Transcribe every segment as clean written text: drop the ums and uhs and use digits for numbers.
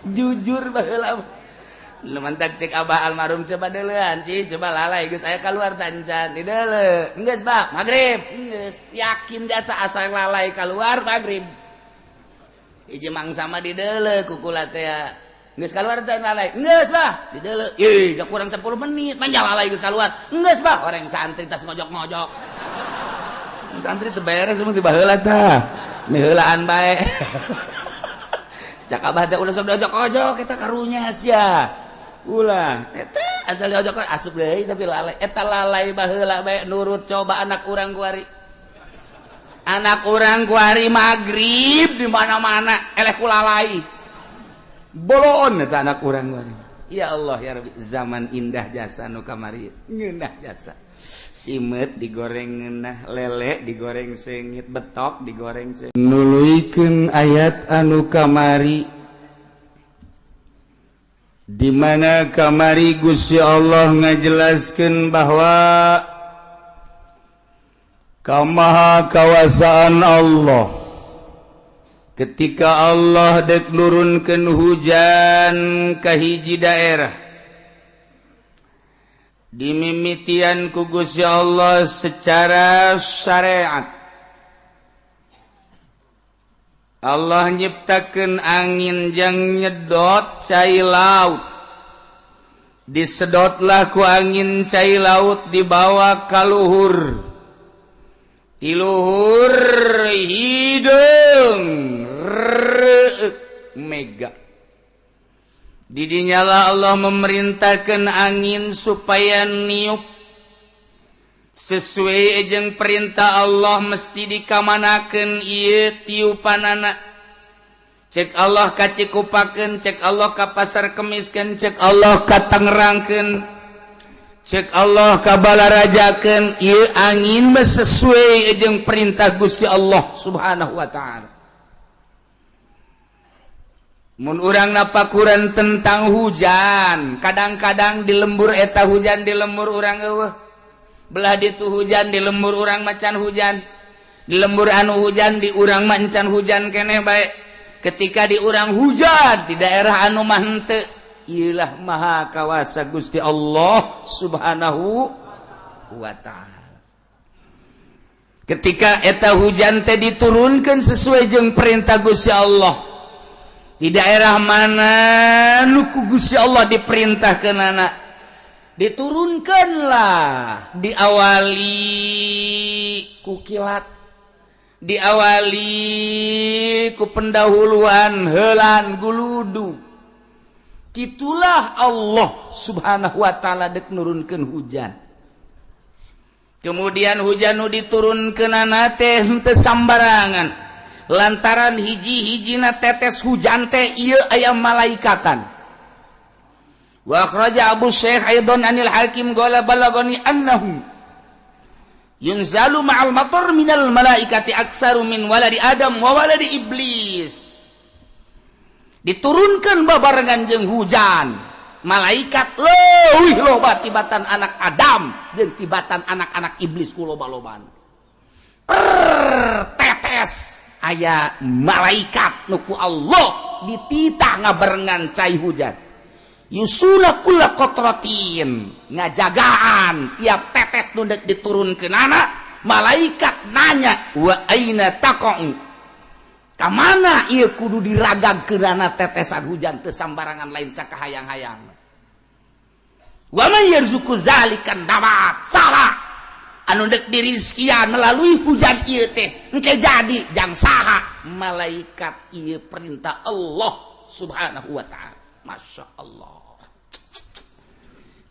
Jujur, baheula lu mantak cek abah almarhum, coba deulean, Ci, coba lalai geus aya keluar tancan di deule. Geus, Bah, maghrib geus yakin jasa asal lalai keluar maghrib. Hiji mangsa mah di deule kukula teh, geus keluar teh lalai. Geus, Bah, di deule. Ih, gak kurang 10 menit manja lalai geus keluar. Geus, Bah. Orang santri tas ngojok-ngojok. Santri teu beres emang ti baheula tah. Miheulaan bae. Cak abah teh ulah sok diojok-ojok eta, karunya sia. Ulah eta asal diojok asup deui, tapi lalai eta, lalai baheula bae nurut. Coba anak urang kuari. Anak urang kuari maghrib di mana-mana eleh ku lalai. Bolon eta anak urang kuari. Ya Allah ya Rabbi, zaman indah jasa nu kamari, ngeunah jasa. Simet digoreng ngeunah, lele digoreng seungit, betok digoreng seungit. Nuluykeun ayat anu kamari, di mana kamari Gusti Allah ngajelaskeun bahwa kamaha kawasaan Allah ketika Allah dek nurunkeun hujan ka hiji daerah, dimimitian ku Gusti Allah secara syariat. Allah nyiptakeun angin jang nyedot cai laut. Disedotlah ku angin cai laut, dibawa ka luhur. Di luhur hideung reuk mega. Didinyalah Allah memerintahkan angin supaya niup sesuai jeung perintah Allah. Mesti dikamanakeun ieu tiupanana? Cek Allah ka Cikupakeun, cek Allah ka Pasar Kemiskeun, cek Allah ka Tangerangkeun, cek Allah ka Balarajakeun. Ieu angin mah sesuai jeung perintah Gusti Allah Subhanahu wa Ta'ala. Mun urang napakuran tentang hujan, kadang-kadang di lembur eta hujan, di lembur urang euweuh. Belah ditu hujan, di lembur urang macan hujan. Di lembur anu hujan, di urang macan hujan keneh bae. Ketika di urang hujan, di daerah anu mah henteu. Iyalah maha kawasa Gusti Allah Subhanahu wa Ta'ala. Ketika eta hujan teh diturunkan sesuai jeung perintah Gusti Allah, di daerah mana nu ku Gusti Allah diperintahkeun anak diturunkanlah, diawali ku kilat, diawali ku pendahuluan helan guludu. Itulah Allah Subhanahu wa Ta'ala dek nurunkeun hujan. Kemudian hujan nu diturunkeun teh henteu sambarangan, lantaran hiji-hijina tetes hujan teh ieu aya malaikatan. Wa akhraja Abu Syekh aidan anil Hakim qala balagani annahu yunzalu ma'al matar minal malaikati aktsaru min waladi Adam wa waladi Iblis. Diturunkan babarengan jeung hujan malaikat leuwih loba tibatan anak Adam jeung tibatan anak-anak iblis ku loba-loban. Per tetes aya malaikat nu ku Allah dititah ngabarengan cai hujan. Yusuna kulla qatratin, ngajagaan tiap tetes nu dek diturunkeun anak malaikat nanya, wa aina taqa'u, ka mana ieu kudu diragagkeunana tetesan hujan? Teu sambarangan, lain sakahayang-hayang. Wa man yarzuqu zalikan nabat, saha anu dek dirizkian melalui hujan ieu teh engke jadi jang saha? Malaikat. Ieu perintah Allah Subhanahu wa Ta'ala. Masya Allah,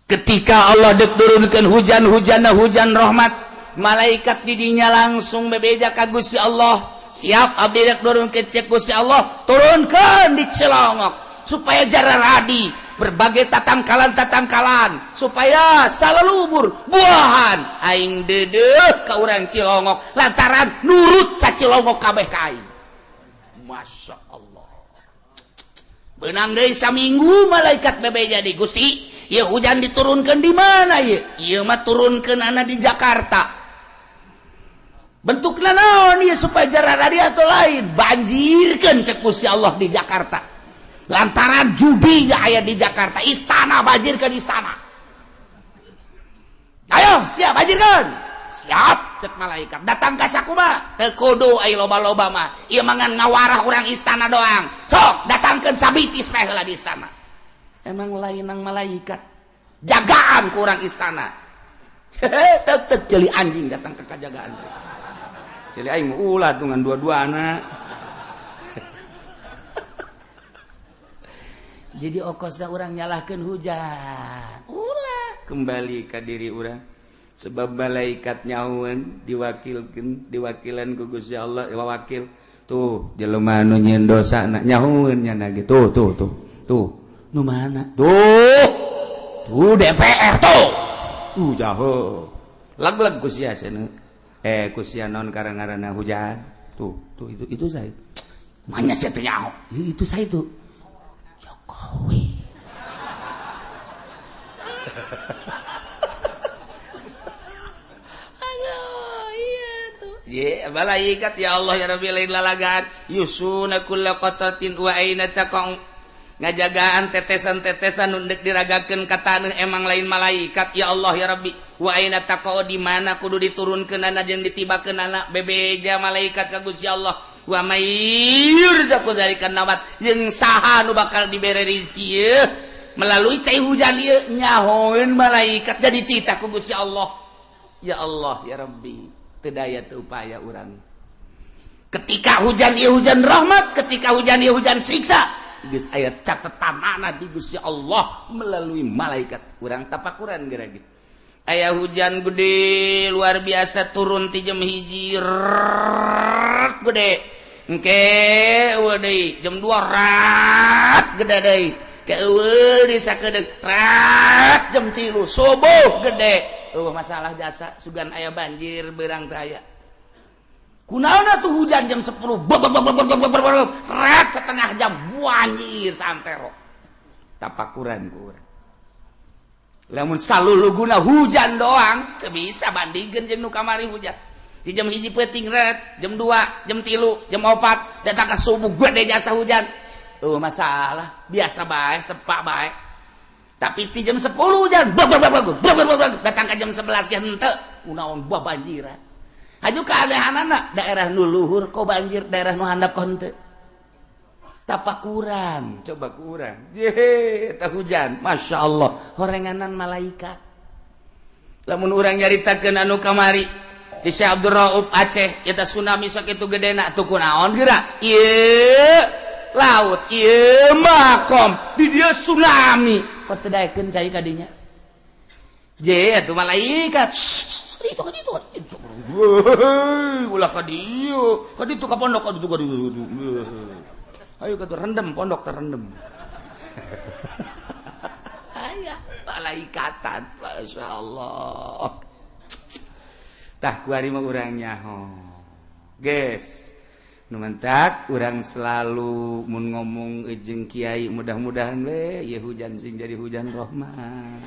ketika Allah dek turunkan hujan, hujan hujan rahmat, malaikat didinya langsung bebeja ka Gusti Allah, siap abdi dek turun ke. Cek Gusti Allah, turunkan di Cilongok supaya jararadi berbagai tatangkalan tatangkalan, supaya salalubur buahan. Aing dedeh ka urang Cilongok lantaran nurut sa Cilongok kabeh ka aing. Masya Allah, benang deui saminggu malaikat bebeja di Gusti, ya hujan diturunkan di mana ya? Ieu mah turunkeun anak di Jakarta. Bentukna naon ya supaya jararadi atau lain? Banjirkan, cek Gusti Allah, di Jakarta. Lantaran judi aya di Jakarta, istana banjirkan istana. Ayo, siap banjirkan. Siap, cek malaikat. Datang ka sakumaha? Teu kudu ai loba-loba mah. Ieu mah ngan ngawarah urang istana doang. Sok, datangkeun sabitis meh heula di istana. Emang lain nang malaikat. Jagaan ku urang istana. Tek ceuli anjing datang ke kajagaan. Ceuli aing ulah tungan dua-duana. Jadi okosna urang nyalahkeun hujan. Ulah kembali ka diri urang. Sebab malaikat nyahueun diwakilkeun, diwakilan ku Gusti Allah, wakil. Tuh jelema nu nyieun dosa na nyahueun nya ge. Tuh tuh tuh. Tuh nu mana? Tuh. Tuh DPR tuh. Jaho. Lag-lag ku sia cenah. Ku sia naon karang-ngaranna hujan. Tuh, tuh itu saya. Manya sia teu nyaho. Itu saya itu. Jokowi. Aduh, iya tuh. Ye, malaikat ya Allah ya Rabbi lain lalagan. Yusuna kulla qatatin wa aina taqau. Ngajagaan tetesan-tetesan nu deuk diragakeun ka taneuh emang lain malaikat ya Allah ya Rabbi. Wa aina taqau di mana kudu diturunkeunana jeung ditibakeunana bebeja malaikat ka Gusti Allah. Wa may yurzaqu dzalika nabat jeung saha nu bakal dibere rezeki ieu melalui cai hujan ieu nyahoeun malaikat jadi titah ku Gusti Allah. Ya Allah ya Rabbi, teu daya teu upaya urang. Ketika hujan ieu hujan rahmat, ketika hujan ieu hujan siksa. Geus aya catetanana di Gusti Allah melalui malaikat. Urang tapakuran geura ge. Aya hujan gede luar biasa turun ti jam 1 gede. Engke eueuh deui jam 2 rat gede deui. Ke eueuh deui sakedeung rat jam 3 subuh gede. Eueuh masalah jasa sugan aya banjir beurang teh aya. Kunaon tuh hujan jam 10 rat setengah jam banjir santero. Tapakuran ku urang. Lamun saluluguna hujan doang teu bisa bandingkeun jeung nu kamari hujan. Di jam 1 peuting ret, jam 2, jam 3, jam 4 datang ka subuh gede jasa hujan. Oh masalah, biasa bae, sepak bae. Tapi di jam 10 hujan, datang ka jam 11 ge henteu, kunaon buah banjiran. Haju keanehanana daerah nu luhur kok banjir, daerah nu handap kok henteu. Tapakuran, coba kurang. Ye, tah hujan, Masya Allah, horenganan malaikat. Lamun urang nyaritakeun anu kamari di Syekh Abdul Rauf Aceh, eta tsunami sakitu gedena tuh kunaon geura? Ieu laut, ieu makom, di dieu tsunami. Kok teu daekeun cai ka dinya? Je, atuh malaikat. Itu kan itu. Ulah ka dieu, ka ditu ka pondok ka ditu ka ditu. Ayo ka rendem pondok terendem. Aya malaikatan, Masya Allah. Tah kuari mah urang nyaho. Geus. Nu mentak urang selalu mun ngomong jeung kiai mudah-mudahan we ieu hujan sing jadi hujan rahmat.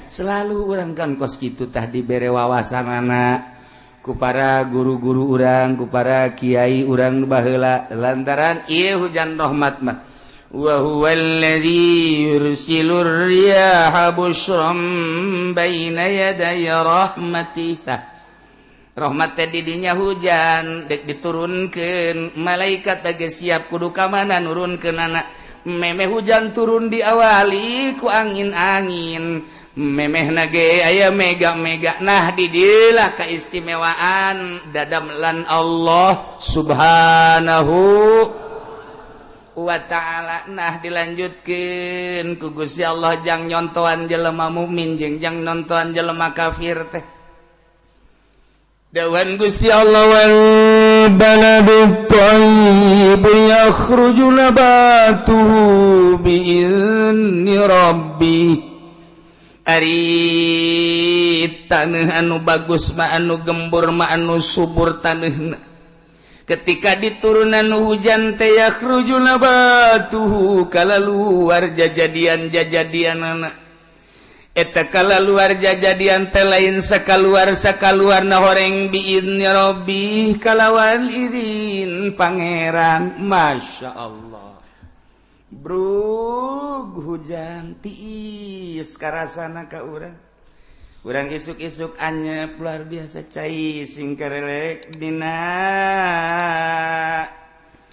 Selalu urang kan kos kitu tah dibere wawasanana ku para guru-guru urang, ku para kiai urang baheula lantaran ieu hujan rahmat mah. Wa huwallazi yursilur riyaha busyran baina yaday rahmatih. Rahmat teh di dinya hujan dek diturunkeun malaikat teh siap kudu ka mana nurunkeunana. Memeh hujan turun diawali ku angin-angin, memeh nage aya mega-mega. Nah didilah keistimewaan dadamlan Allah Subhanahu wa ta'ala. Nah dilanjutkeun ku Gusti Allah jang nyontoan jelema mukmin jeung jang nontoan jelema kafir teh. Dawan Gusti Allah wal baladu thayyib yakhruju nabatuhu bi'izni rabbih. Ari taneuh anu bagus mah anu gembur mah anu subur taneuhna. Ketika diturunan hujan teh yakhruju nabatuhu kalaluar jajadian-jajadianana. Eta kalaluar jajadian teh lain sakaluar sakaluarna horeng biizni rabbih kalawan izin pangeran. Masya Allah. Brug hujan tiis karasana ka urang. Urang isuk-isuk anyep luar biasa cai sing karelek dina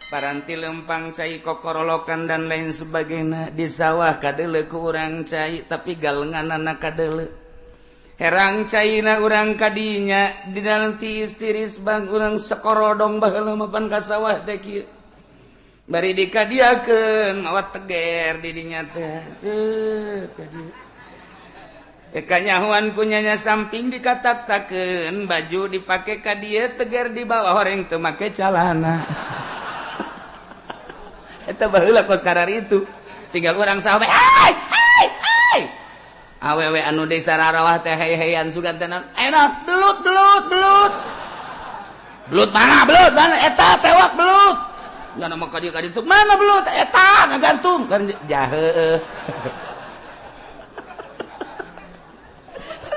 paranti lempang cai kokorolokan dan lain sebagainya di sawah kadele ku urang cai tapi galenganana kadele herang caina urang kadinya di dalam tiis tiris bang urang sekorodong baheula mapan ka sawah teh kieu bari dikadiakeun mawa teger di dinya teh teu kanyahuan kunyanya samping dikatak-takeun baju dipake ka dieu teger di bawah horeng teu make calana. Eta baheula kos karar itu tinggal urang sawah hai hai hai awewe anu desa rarawah teh hey-heyan sugan teh enak belut belut belut belut mana belut mana eta tewak belut nya mah ka dieu ka ditu mana belut eta ngagantung kan jahe.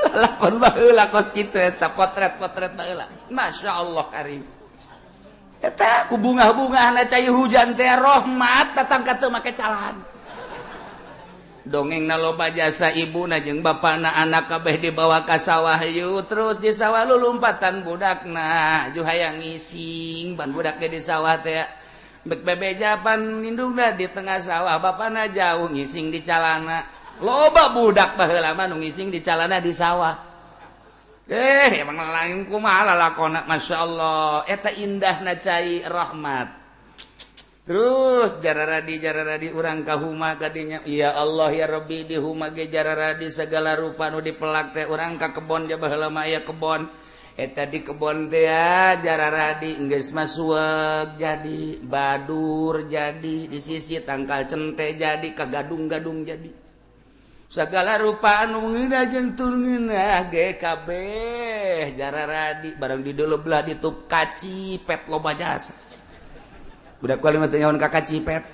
Lakon baheula kos kitu eta potret-potret baheula. Masya Allah karim. Eta ku bunga-bungahna cai hujan teh rahmat datang ka teu make calana. Dongengna loba jasa ibuna jeung bapana anak kabeh dibawa ka sawah yeuh terus di sawah lulumpatan budakna ju hayang ngising ban budak ge di sawah teh bek bebeja pan indungna di tengah sawah bapana jauh ngising di calana. Loba budak baheula mah nu ngising di calana di sawah. Emang lain kumaha lalakona Masya Allah eta indahna cai rahmat. Terus jararadi urang ka huma kadinya ya Allah ya Rabbi di huma ge jararadi segala rupa nu dipelak teh urang ka kebon ja baheula mah aya kebon. Eta di kebon teh jararadi geus mah suweg jadi badur jadi di sisi tangkal cente jadi ka gadung-gadung jadi. Segala rupa anu ngeunah jeung teu ngeunah ge kabeh jararadi barang di deuleu belah ditup kacipet loba jasa. Budak kuali mah teu nyahoan ka kacipet.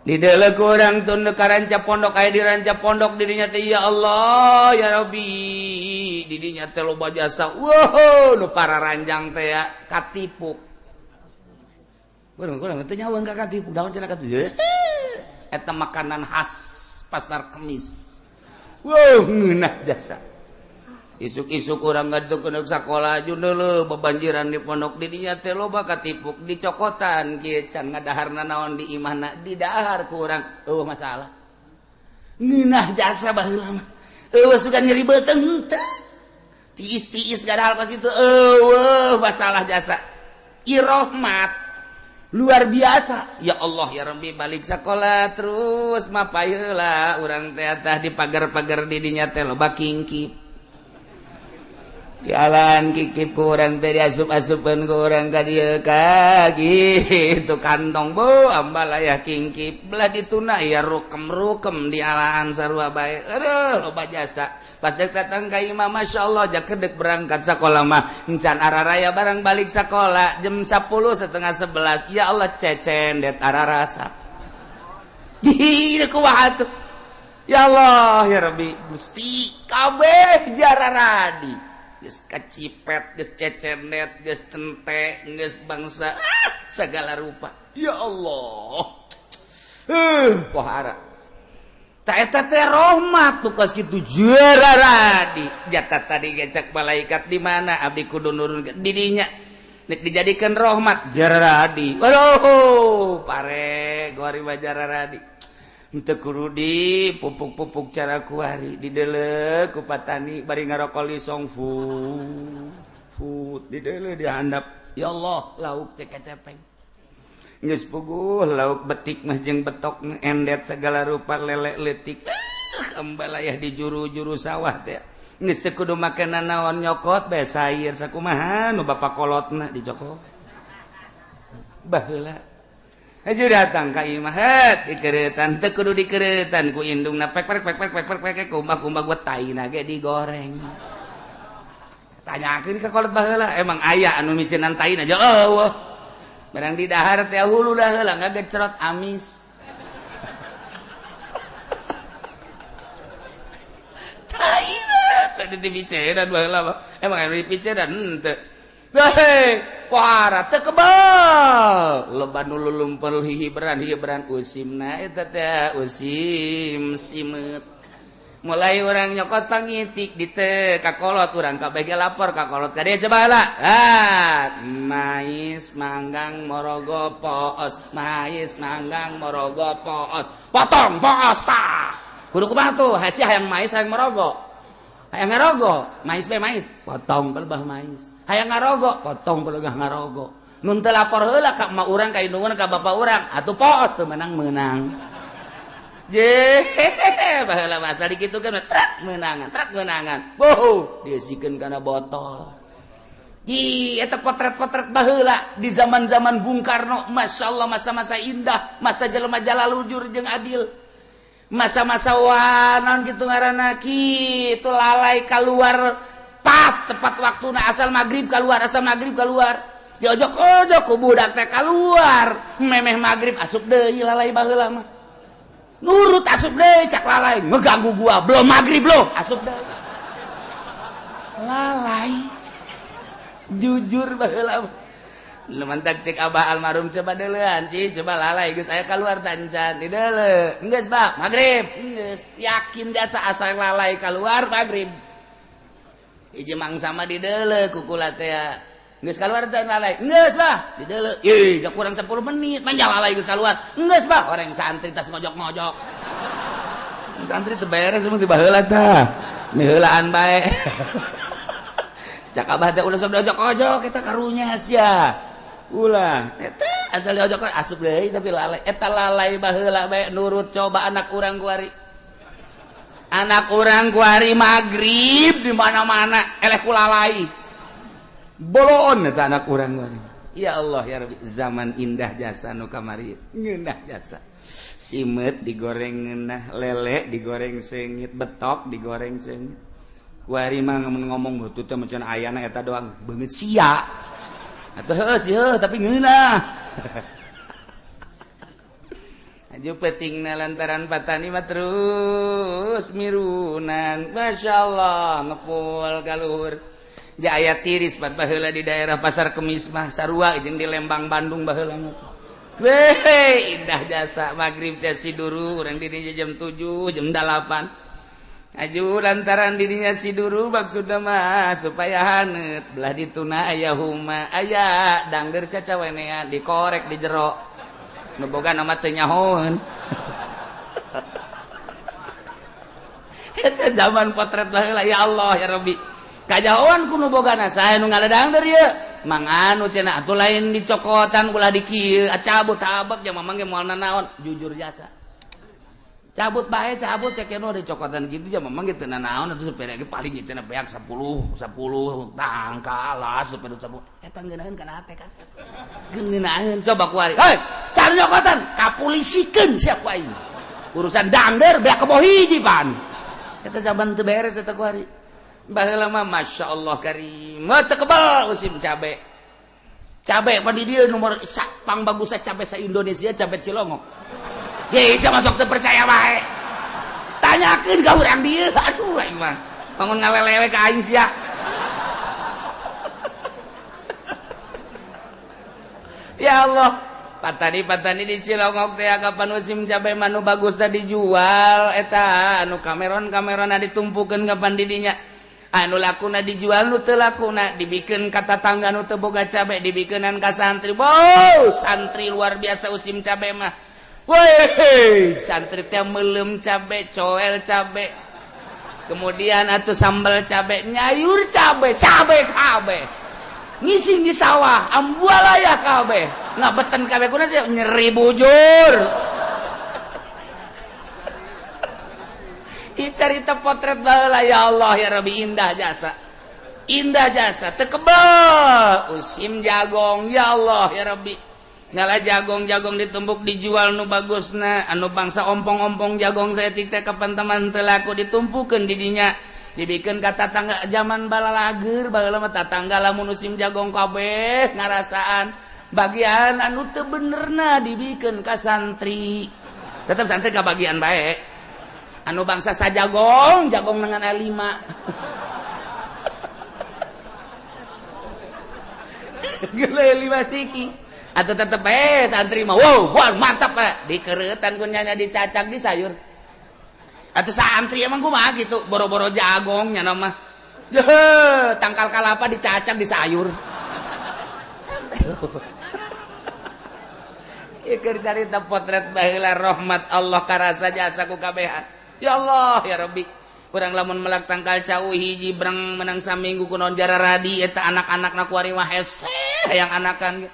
Di deuleu ku urang tun ka ranca pondok aya di ranca pondok di dinya teh ya Allah ya Rabbi di dinya teh loba jasa. Wow nu para ranjang teh ya katipuk. Urang teu nyahoan ka katipuk daun cenah katipu. Eta makanan khas pasar Kemis. Wow ngeunah jasa. Isuk-isuk urang ngaduk sakola deuleu bebanjiran di pondok di dinya teh loba katipuk dicokotan kieu can ngadaharna naon di imahna didahar ku urang eueuh masalah. Ngeunah jasa baheula mah. Eueuh sugan nyeri beuteung teu. Tiis-tiis gadahal kos kitu eueuh masalah jasa. Irohmat luar biasa ya Allah ya Rabbi balik sekolah terus mapayeula urang teh tah di pagar-pagar di dinya teh loba kingkip jalan kikip ku urang teh diasup-asupkeun ku urang ka dieu ka gitu kantong bu ambalaya kingkip belah dituna ya rukem-rukem di alaan sarua bae aduh loba jasa pas dek datang ka imah Masya Allah jakedek berangkat sekolah mah encan araraya barang balik sekolah jam 10 setengah 11 ya Allah cecen det ararasa gini kumaha tuh ya Allah ya Rabbi Gusti kabeh jararadi geus kacipet geus cecenet geus cente geus bangsa segala rupa ya Allah wahara eta teh rahmat tuh kos kitu jararadi jatah tadi gecak malaikat di mana abdi kudu nurun di dinya nek dijadikan rahmat jararadi waduh pare kuari mah jararadi henteu kudu di pupuk-pupuk cara kuari di deuleu ku patani bari ngarokok lisong fu fu di deuleu dihandap ya Allah lauk cek cepeng geus puguh lauk betik mah jeung betok endet segala rupa lele leutik ambalayah di juru-juru sawah teh geus teu kudu make naon nyokot bae sayur sakumaha nu bapak kolotna dicokot baheula Aja datang ka imah het dikeureutan teu kudu dikeureutan ku indungna pek pek pek pek pek pek pek kumbah-kumbah gua taina ge digoreng tanyakeun ka kolot baheula emang aya anu miceunan taina aja eueuh barang di dahar teh hulu dah heula ngagecerot amis taina teh dipicenan baheula mah emang anu dipicenan henteu. Hei, Pohara teu kebal. Loba nu lulumpel hihibran usimna eta teh usim simeut. Mulai orang nyokot pangitik di teh kakolot urang kabeh ge lapor kakolot ka dieu coba lah. Ah, mais manggang morogo poos, mais manggang morogo poos. Potong poos tah. Kudu kumaha tuh? Hasi hayang mais hayang morogo. Hayang ngarogo, mais be mais, potong pelebah mais. Hayang ngarogo, potong pelebah ngarogo. Nun teu lapor heula ka emak urang, ka indung urang, ka bapak urang, atuh poos teu menang-menang. Je, baheula masa dikitukeun truk menangan, truk menangan. Boh, diisikeun kana botol. Ih, eta potret-potret baheula di zaman-zaman Bung Karno, Masya Allah masa-masa indah, masa jelema jalalujur jeung adil. Masa-masa wanon gitu ngaranna kitu lalai keluar pas tepat waktuna asal maghrib keluar, asal maghrib keluar. Diojok-ojok ku budak teh keluar, memeh maghrib asup deui lalai baheula mah. Nurut asup deui cak lalai, ngeganggu gua, belum maghrib loh, asup deui. Lalai. Jujur baheula mah. Lu mantak cek abah almarhum coba deulean ci, coba lalai geus aya keluar tancan di deule. Geus bah, maghrib. Geus yakin jasa asal lalai keluar maghrib. Hiji mangsa mah di deule kukula teh. Geus keluar teh lalai. Geus bah, di deule. Ih, gak kurang 10 menit manja lalai geus keluar. Geus bah, orang santri tas ngojok-ngojok. Santri teu beres emang di baheula tah. Miheulaan bae. Cak abah teh ulah sok diojok-ojok eta karunya sia. Ulah eta asal diojok asup deui tapi lalai eta lalai baheula bae nurut coba anak urang kuari. Anak urang kuari magrib di mana-mana eleh ku lalai. Boloon eta anak urang kuari. Ya Allah ya Rabbi, zaman indah jasa nu kamari ngeunah jasa. Simeut digoreng ngeunah, lele digoreng seungit, betok digoreng seungit. Kuari mah ngomong butut teh macan ayana eta doang beungeut sia. Atuh heuh sih heuh tapi ngeunah. Aju pentingna lantaran patani mah terus mirunan. Masya Allah ngepul ka luhur. Ja aya tiris pan baheula di daerah Pasar Kemis mah sarua jeung di Lembang Bandung baheula mah. Weh, indah jasa maghrib teh siduru urang di dinya jam 7, jam 8. Aju lantaran dirinya siduru maksudna mah supaya haneut belah dituna aya huma aya dangder cacawenean dikorek di jero nu boga nama teu nyahoeun. Eta zaman potret baheula ya Allah ya Rabbi. Kajahoan ku nu bogana saha nu ngaledangder ieu manganu cenah atuh lain dicokotan ulah di kieu cabut tabek ja mamang ge moal nanaon jujur jasa. Cabut bae cabut cek nu dicokotan kitu ja mamang ge teu nanaon atuh supir ge paling cenah beak 10 10 tangkalah supir 10 eta ngeunaheun kana hate kan. Ngeunaheun coba ku ari. Hei, cari nyokotan kapulisikeun sia ku aing. Urusan dangder beak kebo hiji pan. Eta zaman teu beres eta ku ari. Baheula mah Masya Allah karim. Teu kebal musim cabe. Cabe pan di dieu nomor pang bagusna cabe sa Indonesia cabe Cilongok. Ye, sia masuk teu percaya bae. Tanyakeun ka urang dieu. Aduh aing mah. Bangun ngalelewe ka aing sia. Ya Allah, patani-patani di Cilongok teh kapan musim cabe mah nu bagus teh dijual eta anu kameron-kamerona ditumpukeun kapan di dinya. Anu lakuna dijual nu teu lakuna dibikeun ka tatangga nu teu boga cabe dibikeunan ka santri. Wow, santri luar biasa musim cabe mah. Woi, santri teh meuleum cabe, coel cabe. Kemudian atuh sambal cabe, nyayur cabe, cabe kabeh. Ngising di sawah, ambualaya kabeh. Ngabeten kabeh kuna sih nyeri bujur. Ih carita potret baheula ya Allah ya Rabbi indah jasa. Indah jasa teu kebel usim jagong ya Allah ya Rabbi. Ngala jagong-jagong ditumbuk dijual nu bagusna anu bangsa ompong-ompong jagong saeutik teh kapan teman teu laku ditumpukeun di dinya dibikeun ka tatangga zaman balalager baheula mah tatangga lamun musim jagong kabeh ngarasaan bagian anu teu benerna dibikeun ka santri tetep santri ka bagian bae anu bangsa sajagong jagong dengan A5. Geuleuh 5 siki. Atau tetep eh santri mah wow, wah mantap pak. Dikeretan ku nyana dicacak di sayur. Atau santri emang kumaha gitu, boro-boro jagong nyana mah. Jeh, tangkal kalapa dicacak di sayur. Santai. Ieu keur carita potret baheula rahmat Allah karasa jasa ku kabehan. Ya Allah ya Rabbi. Urang lamun melak tangkal cau hiji breng menang saminggu kunaon jararadi eta anak-anakna kuari mah hese hayang anakan.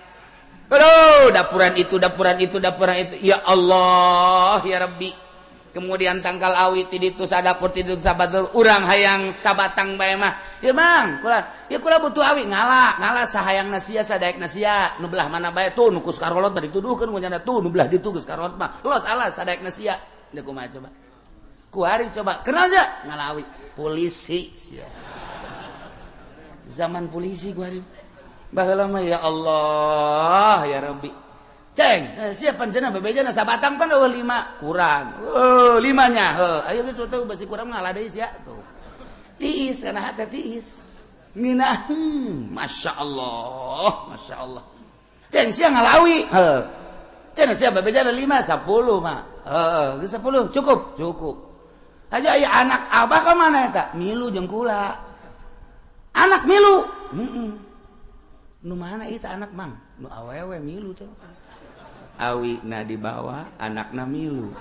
Aduh, dapuran itu, dapuran itu, dapuran itu. Ya Allah ya Rabbi. Kemudian tangkal awi ti ditu sadapur ti ditu sabatur urang hayang sabatang bae mah. Ya Mang, kula ya kula butuh awi ngala, ngala sahayang sia sadaek sia nu belah mana bae tuh nu kus karolot bari dituduhkeun ku nyana tuh nu belah ditu geus karolot mah. Los alas sadaek sia. Deuk kumaha coba? Kuari coba, kenal aja ngala awi polisi sia. Zaman polisi kuari. Baheula mah ya Allah ya Rabbi. Ceng, siapa cenah bebejana sabatang pan eueuh 5 kurang. Heuh, limanya heuh. Ayo geus teu basi kurang ngalah deui sia tuh. Tiis kana hate tiis. Ngeunaheun, masyaallah, masyaallah. Ceng sia ngalawi, heuh. Ceng sia bebejana 5 10 mah. Heeh, geus 10 cukup, cukup. Aja aya anak abah ka mana eta? Milu jeung kula. Anak milu. Heeh. Nu mana ieu anak mang? Nu awewe milu teh. Awi na dibawa anakna milu.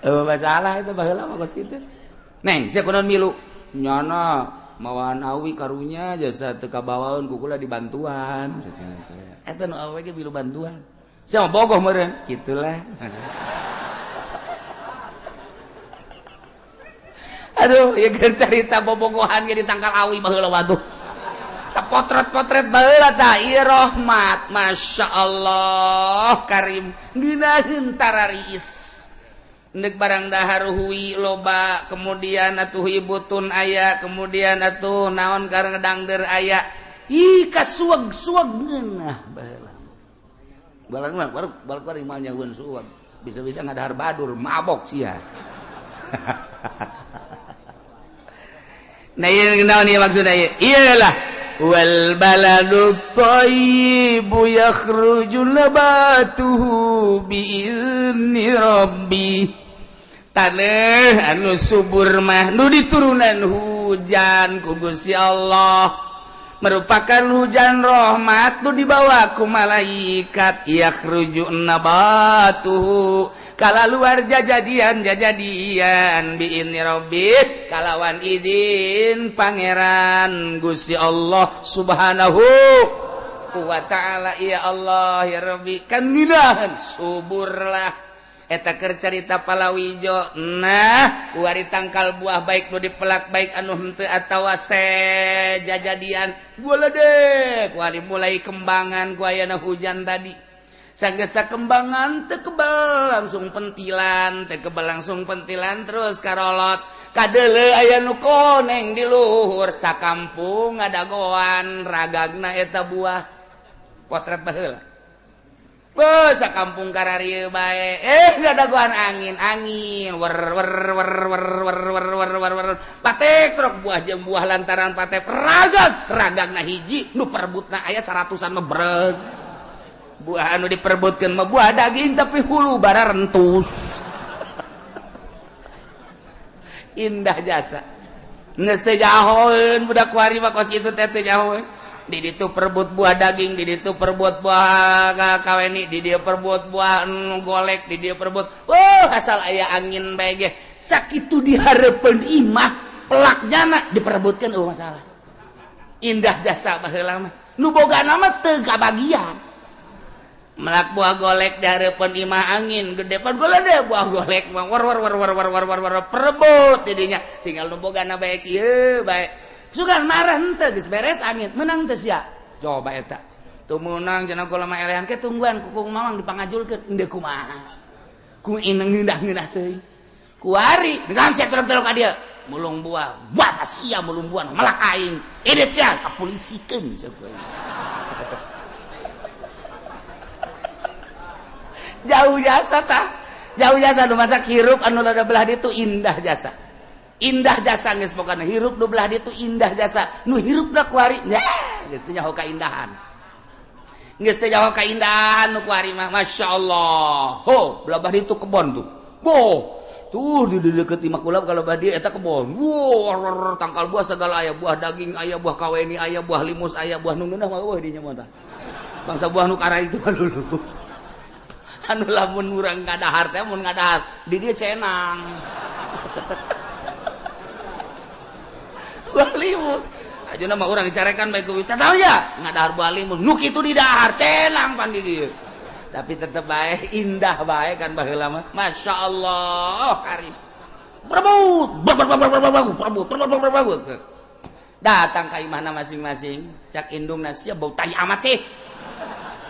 Masalah itu baheula mah kos kitu. Neng, sia kunaon milu? Nyana mawaan awi karunya jasa teu kabawaeun ku kula dibantuan. Eta nu awewe ge milu bantuan. Sia mah bogoh meureun, kitulah. Aduh, ieu keur carita bobogohan ge ditangkal awi baheula waduh. Potret-potret baheula tah ieu rahmat Masya Allah Karim ngeunaheun tarariis ndek barang dahar hui loba kemudian atuh ibutun aya kemudian atuh naon karena dangder aya ih kasueg-sueg ngeunah baheula balang mah baru baru mal nyahueun sueg bisa-bisa ngadahar badur mabok sia. Nah ieu naon ieu maksudna ieu iyalah wal baladu thayyibu yakhruju nabatuhu biizni rabbi. Taneuh anu subur mah nu diturunan hujan ku Gusti Allah merupakan hujan rahmat nu dibawa ku malaikat yakhruju nabatuhu kala luar jajadian jajadian biizni rabbi kalawan izin pangeran Gusti Allah Subhanahu wa ta'ala. Ya Allah ya Rabbi kan nginahan suburlah eta keur carita palawijo. Nah kuari tangkal buah baik nu dipelak baik anu henteu atawa sejajadian deh kuari mulai kembangan ku ayana hujan tadi sanggesa kembangan teu kebal langsung pentilan teu kebal langsung pentilan terus karolot kadeuleu aya nu koneng di luhur sakampung ngadagoan ragagna eta buah potret baheula beuh sakampung kararieu bae ngadagoan angin angin wer wer wer wer wer wer wer wer wer patek truk buah jeung buah lantaran patek ragag ragagna hiji nu perebutna aya 100-an mah breg buah anu diperebutkan mah buah daging tapi hulu bara rentus. Indah jasa geus teu jahoeun budak kuari mah kos kitu teh teu jahoeun. Di ditu perebut buah daging, di ditu perebut buah kaweni, di dieu perebut buah golek, di dieu perebut wah asal aya angin bae ge sakitu dihareupeun imah pelak jana diperebutkeun eueuh masalah. Indah jasa baheula mah nu bogana mah teu kabagian. Melak buah golek dari imah angin gede pan golek buah golek mah war war war war war war war war perebut jadinya tinggal nu bogana bae kieu bae sugan marah henteu geus beres angin menang teu sia coba eta teu meunang cenah kula mah elehan ke tungguan ku mamang dipangajulkeun endeu kumaha ku ineng ngeunah-ngeunah teuing kuari dengan sia tolong-tolong ka dieu mulung buah buah sia mulung buah melak aing edit sia kapolisikeun sia jauh jasa tah jauh jasa nu matak hirup anu rada belah ditu indah jasa. Indah jasa geus pokona hirup nu belah ditu indah jasa. Nu hirupna kuari geus teu nyaho kaindahan. Geus teu nyaho kaindahan nu kuari mah, masyaallah. Ho, belah ditu kebon tuh. Boh, tuh di deket imah kula kalau badi eta kebon. Wow, tangkal buah segala aya, buah daging aya, buah kaweni aya, buah limus aya, buah nu ngeunah mah eueuh dinya mah tah. Bangsa buah nu kara itu mah dulu. Anu lamun urang ngadahar teh mun ngadahar di dieu cenang. Buah limus. Ajeuna mah urang dicarekan bae ku tahu ya ngadahar buah limus. Nu kitu di dahar cenang pan di dieu. Tapi tetep bae indah bae kan baheula mah. Masya Allah karim. Berebut, berebut, berebut, berebut. Datang ka imahna masing-masing, cak indungna sia bau tai amat sih.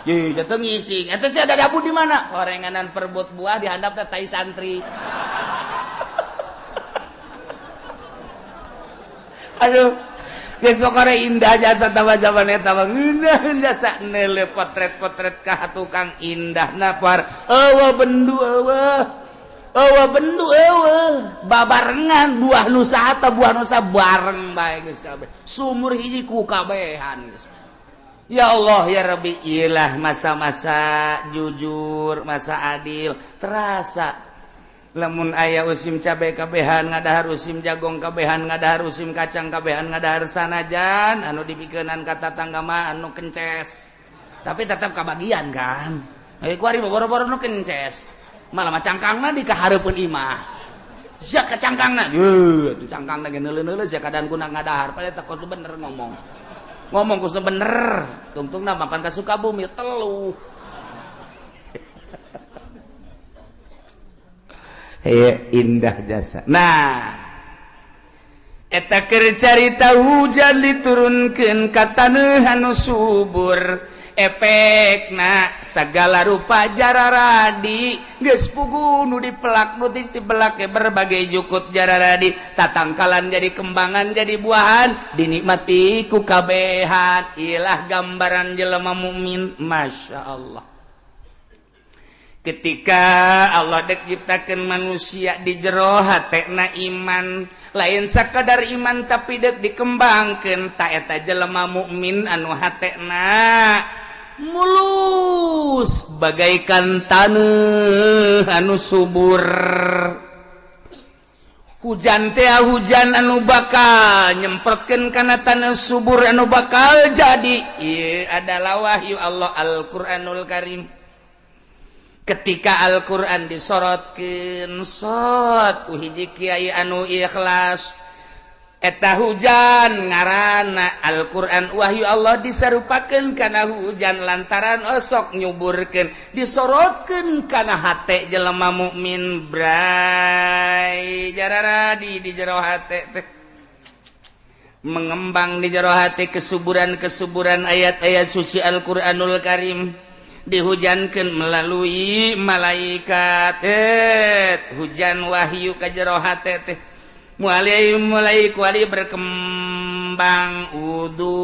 Ye, jatuh ngising. Eta sih ada dabu di mana? Horenganan perebut buah dihandapna tai santri. Aduh, geus pokona indah jasa tambah zaman eta mah ngeunah jasa neuleuh potret-potret ka tukang indah napar. Eueuh bendu eueuh. Eueuh bendu eueuh. Babarengan buah nu saha buah nu saha bareng bae geus kabeh. Sumur hiji ku kabehan geus. Ya Allah ya Rabbi, ilah masa-masa jujur, masa adil terasa. Lamun aya usim cabai kabehan ngadahar, usim jagong kabehan ngadahar, usim kacang kabehan ngadahar, sanajan anu dipikeunan ka tatangga mah anu kences. Tapi tetap kabagian kan. Eh kuari boro-boro nu kences. Malah mah cangkangna di kahareupeun imah. Sia ka cangkangna. Yeuh, atuh cangkangna ge neuleuh-neuleuh sia kadan kuna ngadahar. Padahal teh kudu bener ngomong. Ngomong kudu bener. Tungtungna mapan ka Sukabumi telu. Hei, indah jasa. Nah, eta keur carita hujan diturunkeun ka taneuh anu subur. Efekna sagala rupa jararadi geus pugu nu dipelak nu dipelak berbagai jukut jararadi tatangkalan jadi kembangan jadi buahan dinikmati ku kabehan. Ilah gambaran jelema mukmin, Masya Allah. Ketika Allah dek ciptakeun manusia di jero hatena iman, lain sakadar iman tapi dek dikembangkeun ta eta jelema mukmin anu hatena mulus bagaikan taneuh anu subur. Hujan teh hujan anu bakal nyemprotkeun kana taneuh subur anu bakal jadi. Ieu adalah wahyu Allah Al-Qur'anul Karim. Ketika Al-Qur'an disorotkeun sot ku hiji kiai anu ikhlas, eta hujan ngaranna Al-Qur'an wahyu Allah disarupakeun kana hujan lantaran osok nyuburkeun disorotkeun kana hate jelema mukmin bray jararadi di jero hate teh mengembang di jero hate kesuburan-kesuburan ayat-ayat suci Al-Qur'anul Karim dihujankan melalui malaikat. Hujan wahyu ka jero hate teh mulai mulai kuali berkembang wudu,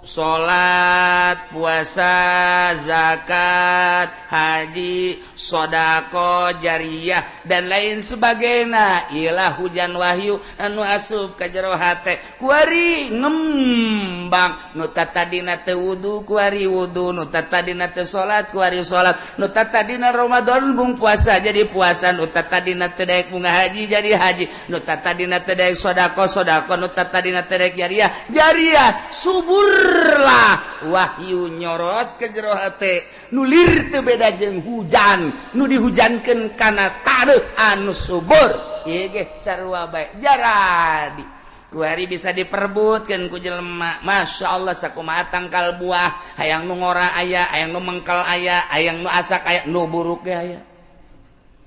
salat, puasa, zakat, haji, sodako, jariah dan lain sebagainya. Ilah hujan wahyu anu asup ka jero hate kuari ngembang. Nu tadina teu wudu kuari wudu, nu tadina teu salat kuari salat, nu tadina Ramadan bung puasa jadi puasa, nu tadina teu daek bunga haji jadi haji, nu tadina teu daek sodako sodako, nu tadina teu daek jariah jariah. Suburlah wahyu nyorot ke jero hate nulir teu beda jeung hujan nu dihujankeun kana taneuh anu subur. Ieu ge sarua bae jaradi kuari bisa diperbutkeun ku jelema. Masya Allah, sakumaha tangkal buah hayang nu ngora aya, hayang nu mengkel aya, hayang nu asak aya, nu buruk ge aya,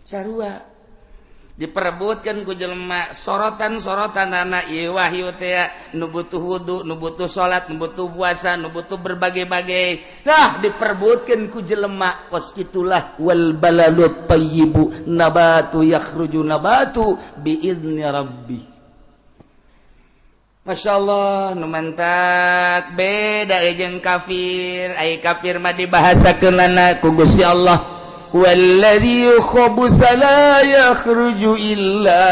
sarua diperebutkan ku jelema. Sorotan-sorotan anak ieu wahyu teh nu butuh wudu, nu butuh salat, nu butuh puasa, nu butuh berbagai-bagai. Nah, diperebutkan ku jelema kos itulah wal balalut thayyibu nabatu yakhruju nabatu biizni rabbi. Masya Allah, nu mantak beda jeung kafir. Ai kafir mah dibahasakeunana ku Gusti Allah. Walladzi khabutsa la yakhruju illa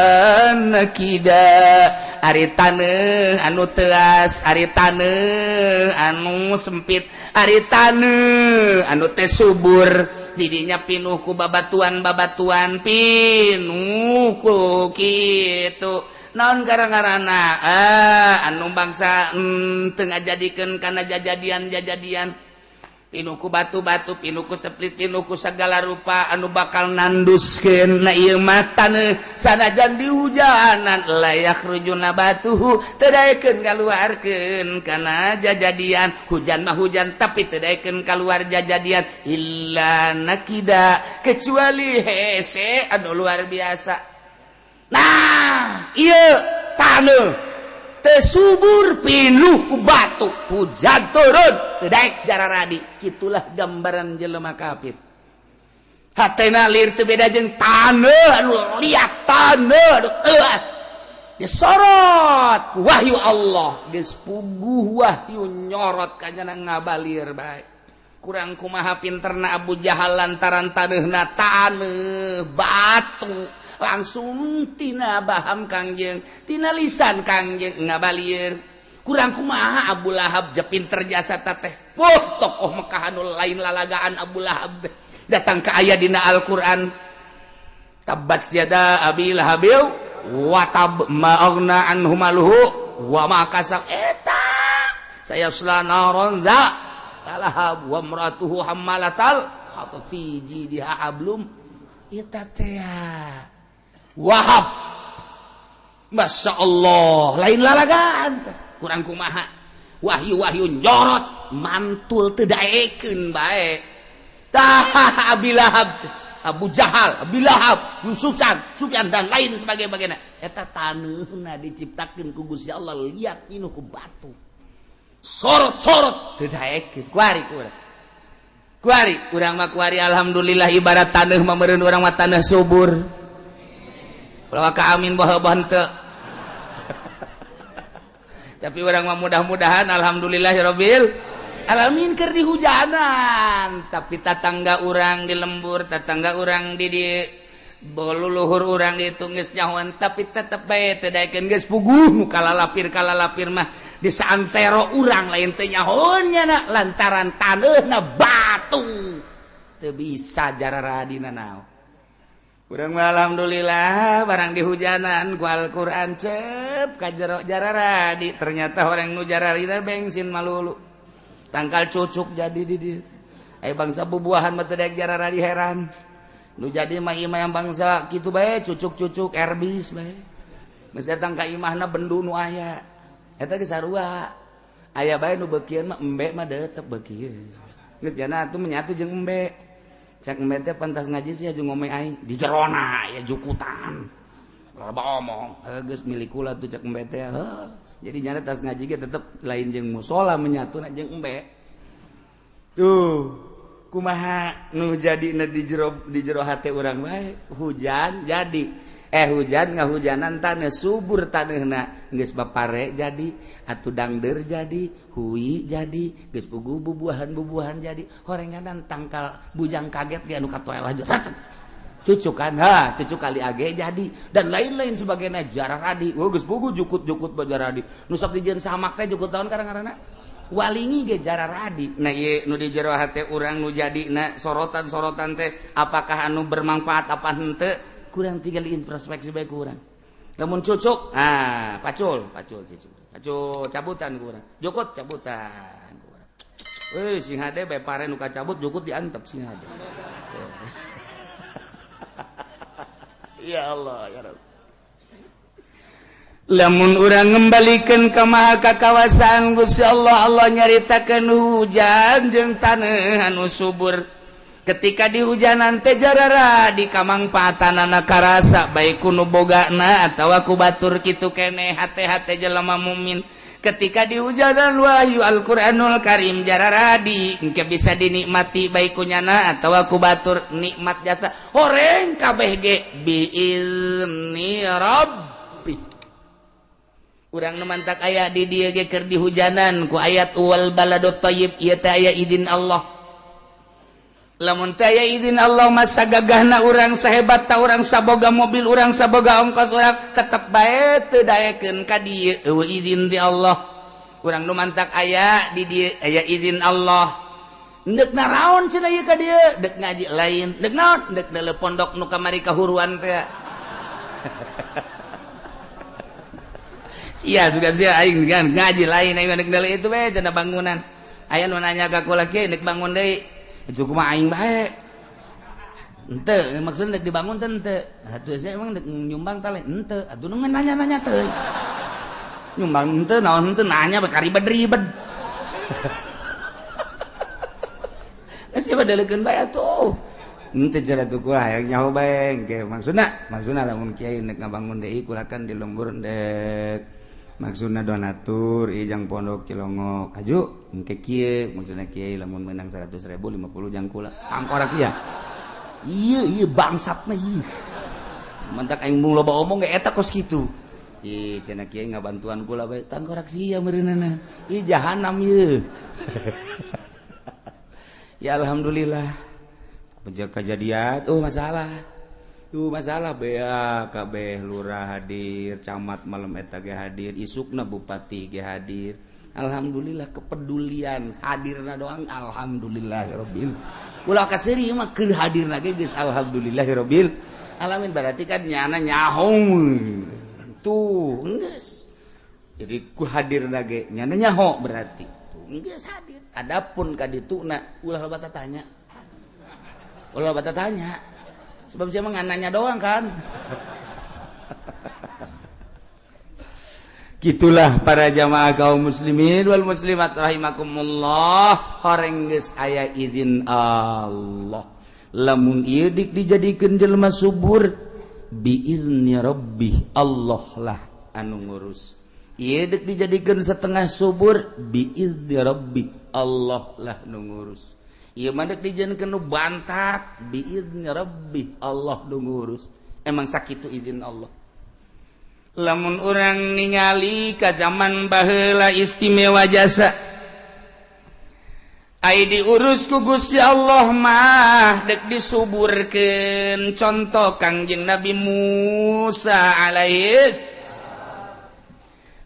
nakida. Ari taneuh anu teas, ari taneuh anu sempit, ari taneuh anu teh subur, didinya pinuh ku babatuan-babatuan, pinuh ku kitu. Naon gara-garana? Ah, anu bangsa teu ngajadikeun kana jajadian-jajadian, pinuh ku batu-batu, pinuh ku seplit, pinuh ku segala rupa anu bakal nanduskeun. Na ieu mah taneuh sanajan di hujanan, la yakhruju nabatuhu, teu daekeun ngaluarkeun kana jajadian. Hujan mah hujan, tapi teu daekeun kaluar jajadian, illa nakida, kecuali hese anu luar biasa. Nah, ieu taneuh teu subur, pinuh ku batu, hujan turun teu daek jararadi. Kitulah gambaran jelema kafir, hatena lir teu beda jeung taneuh anu liat, taneuh anu teuas. Disorot ku wahyu Allah, geus puguh wahyu nyorot kanyana ngabalir bae. Kurang kumaha pinterna Abu Jahal, lantaran taneuhna taneuh batu, langsung tina baham Kangjeng, tina lisan Kangjeng ngabalir. Kurang kumaha Abu Lahab je pinter jasa teh. Wah, tokoh Mekah anu lain lalagaan Abu Lahab teh. Datang ke ayat dina Al-Qur'an, tabbat yada abi lahabil wa tab ma aghna anhu maluhu wa ma kasab, eta sayasla naron za lahab wa imratuhu hammalatal hatab fi jidiha hablum. Eta teh Wahab, Masya Allah, lain lalagaan teh. Kurang kumaha wahyu-wahyu nyorot mantul teu daekeun bae. Tah, Abi Lahab teh, Abu Jahal, Abi Lahab, Yusufan, Sufyan, dan lain sebagainya, eta taneuhna diciptakeun ku Gusti Allah liat, pinuh ku batu, sorot-sorot teu daekeun. Kuari kurang kuari urang mah, kuari alhamdulillah ibarat taneuh mah meureun urang mah taneuh subur. Ulah ka amin baha henteu, tapi urang mah mudah-mudahan alhamdulillahirabbil alamin keur dihujanan. Tapi tatangga urang di lembur, tatangga urang di luluhur urang ditu geus nyahoan, tapi tetep bae teu daekeun. Geus puguh nu kalalapir kalalapir mah di saantero urang lain teu nyahoan nya, lantaran taneuhna batu, teu bisa jararadina naon. Urang mah alhamdulillah barang dihujanan ku Al-Qur'an, cep ka jero jararadi. Ternyata orang nu jararina bensin malulu, tangkal cucuk jadi di dieu. Aya bangsa bubuahan mah teu daek jararadi, heran. Nu jadi mah imah yang bangsa kitu bae, cucuk-cucuk erbis bae. Geus datang ka imahna, bendu nu aya eta ge sarua. Aya bae nu beukieun mah, embe mah tetep beukieun, geus jana atuh menyatu jeung embe. Cek embe teh, "Pantas ngaji sih jeung ngomong aing di jerona ya jukutan, loba omong." Heuh, geus milik kula tuh, cek embe teh. Heuh, jadi nyana tas ngaji ge tetep lain jeung musola, menyatu jeung embe tuh. Kumaha nu jadi di jero hate urang bae? Hujan jadi, hujan ngahujanan tanah subur, tanahna geus bapare jadi atuh, dangder jadi, hui jadi, geus puguh bubuahan bubuahan jadi. Horenganan tangkal bujang kaget ge anu katoel aja cucuk kan, ha, cucuk kali age jadi, dan lain-lain sebagainya jararadi. Oh, geus puguh jukut-jukut bajaradi nu sok dijieun samak teh jukut tahun kadang-kadang walingi ge jararadi. Nah, ieu nu di jero hate urang nu jadi na sorotan-sorotan teh apakah anu bermanfaat apa henteu? Kurang tinggal introspeksi bae kurang. Lamun cucuk, ah, pacul pacul cucuk, pacul cabutan kurang, jukut cabutan kurang. Euy, sing hade bae pare nu kacabut jukut diantep, sing hade. Ya Allah, ya Rabb. Lamun urang ngembalikan ke maha kakawasaan Gusti Allah, Allah nyaritakeun hujan jeung taneuh anu subur. Ketika di hujanan teh jarara di kamangpaatanana karasa, baik ku nu bogana atawa ku batur, kitu keneh hate-hate jelema mukmin. Ketika di hujanan wahyu Al-Qur'anul Karim jararadi, engke bisa dinikmati baik ku nyana atawa ku batur, nikmat jasa horeng kabeh ge biizni rabbi. Urang nu mantak aya di dieu ge keur dihujanan ku ayat wal baladut thayyib, ieu teh aya izin Allah. Lamun teu aya izin Allah masa gagahna urang, sahebat ta urang, saboga mobil urang, saboga ongkos urang, tetep bae teu daekeun ka dieu eueuh izin ti Allah. Urang nu mantak aya di dieu aya izin Allah. Ndek naraon cenah ieu ka dieu? Dek ngaji lain, dek naon? Dek deuleu pondok nu kamari kahuruan teh. Sia suka sia aing kan ngaji lain, aing dek deuleu itu bae cenah bangunan. Aya nu nanya ka kula kieu, dek bangun deui. Itu kumaha aing bae. Henteu, maksudna dek dibangun teh henteu. Atuh sia emang dek nyumbang tah lain henteu. Atuh nu nanya-nanya teh. Nyumbang henteu naon henteu nanya bae ribet-ribet. Siapa daleukeun bae atuh. Henteu cenah tuh kula hayang nyaho bae engke maksudna, maksudna lamun kiai nek ngabangun deui kula kan di lembur dek maksudna donatur ijang pondok Cilongok aju engke kieu maksudna kiai lamun menang 100.000 50 jang kula tangkorak ieu. Ieu ieu bangsatna ieu. Mantak aing mung loba omong ge eta kos kitu. Ih cenah kiai ngabantuan kula bae tangkorak sia meureunana. Ih jahanam ieu. Ya alhamdulillah. Kejadian oh masalah. Tuh masalah bea kabeh lurah hadir, camat malam eta ge hadir, isukna bupati ge hadir. Alhamdulillah kepedulian hadirna doang alhamdulillahirabbil. Ulah kaseuri mah keur hadirna ge geus alhamdulillahirabbil alamin, berarti kan nyana nyaho. Tuh geus. Jadi ku hadirna ge nyana nyaho berarti. Tuh geus hadir. Adapun ka dituna ulah loba tanya. Ulah loba tanya. Sebab siapa nanya doang kan. Gitulah para jamaah kaum muslimin wal muslimat rahimakumullah, horeng geus aya izin Allah. Lamun ieu dik dijadikeun jelema subur biizni rabbih, Allah lah anu ngurus. Ieu dik dijadikeun setengah subur biizni rabbih, Allah lah nu ngurus. Ieu mah dek dijadikeun nu bantat biizni rabbih, Allah nu ngurus. Emang sakitu izin Allah. Lamun urang ningali ka zaman baheula istimewa jasa ai diurus ku Gusti Allah mah dek disuburkeun. Contoh Kangjeng Nabi Musa alaihis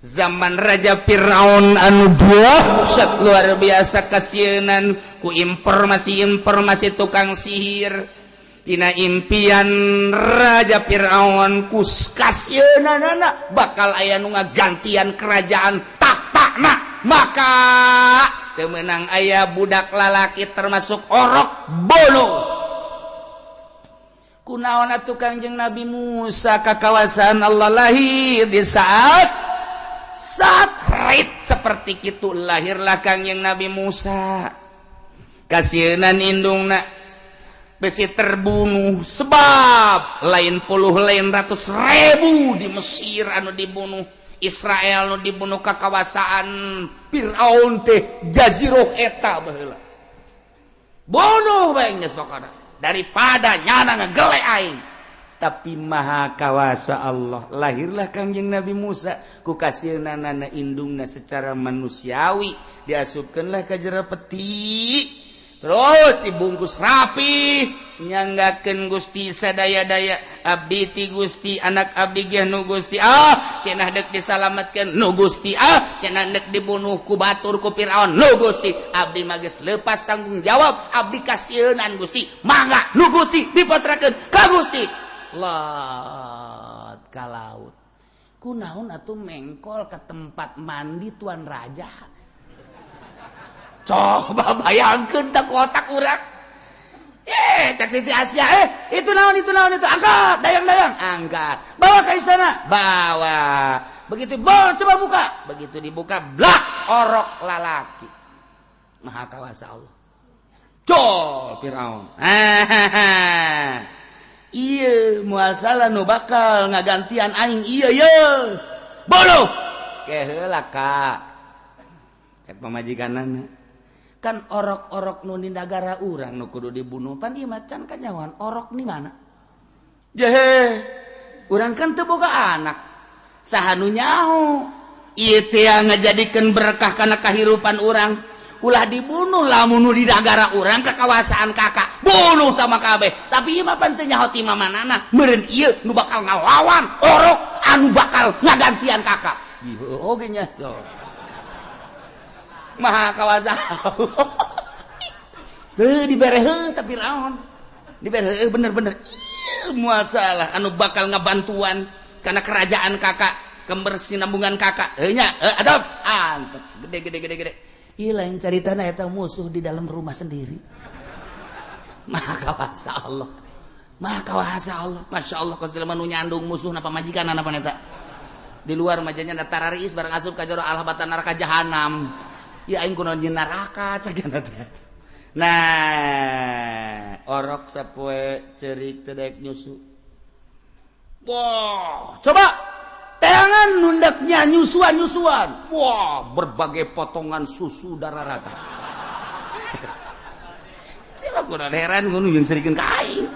zaman Raja Firaun anu dahsyat luar biasa kasieunan ku informasi-informasi tukang sihir. Tina impian Raja Firaun ku kasieunanana bakal aya nu ngagantian kerajaan tahtana, maka teu meunang aya budak lalaki termasuk orok bolo. Kunaon atuh Kangjeng Nabi Musa ka kawasan Allah lahir di saat saat rit seperti itu lahirlah Kangjeng Nabi Musa. Kasieunan indungna besi terbunuh sebab lain puluh lain ratus ribu di Mesir anu dibunuh, Israel nu dibunuh ka kawasaan Fir'aun teh jazirah eta baheula. Bunuh bae geus pokona daripada nyana ngegele aing. Tapi maha kawasa Allah, lahirlah Kangjeng Nabi Musa ku kasieunana indungna secara manusiawi diasupkeunlah ka jero peti terus dibungkus rapi nyanggakeun Gusti sadaya-daya abdi ti Gusti anak abdi ge nu Gusti ah cenah deuk disalametkeun nu Gusti ah cenah deuk dibunuh ku batur ku Firaun nu Gusti abdi mah geus lepas tanggung jawab abdi kasieunan Gusti mangga nu Gusti dipasrahkeun ka Gusti. Lot ka laut kunaon atuh mengkol ke tempat mandi tuan raja. Coba bayangkeun tak otak urang. Cak Siti Asia, itu naon itu naon itu, angkat, dayang-dayang, angkat. Bawa ke istana, bawa. Begitu, bawa, coba buka. Begitu dibuka, blak, orok lalaki. Maha kawasa Allah. Col Firaun. Iya, moal salah nu bakal ngagantian aing iya ye. Bolo. Keheula ka. Cek pamajikanana. Kan orok-orok nu di nagara urang nu kudu dibunuh pan ieu mah can kanyawan orok di mana? Jehe. Urang kan teu boga anak. Saha nu nyaho? Ieu teh ngajadikeun berkah kana kahirupan urang. Ulah dibunuh lamun nu di nagara urang kekawasaan kakak. Bunuh tama kabeh. Tapi ieu mah pan teu nyaho ti mamanana. Meureun ieu nu bakal ngalawan orok anu bakal ngagantian kakak. Ieu oge nya. Maha kawasa. Heuh dibere heuh tapi raon. Dibere heuh bener-bener. Ieu moal salah anu bakal ngabantuan karena kerajaan kakak, kebersinambungan kakak. Heuh nya, adab. Antep gede gede gede gede. Ieu lain caritana eta musuh di dalam rumah sendiri. Maha kawasa Allah. Maha kawasa Allah. Masya Allah kos jelema nu nyandung musuh na pamajikan apa eta. Di luar majanya tarariis barang asup ka jero alhabatan neraka jahanam. Ya aing kunaon nyeun neraka cagana teh. Nah, orok sapoe ceurik teu daek nyusu. Wah, coba teangan nundaknya nyusuan-nyusuan. Wah, berbagai potongan susu darah rata. Siapa kudu heran ngono jeung serikeun ka aing.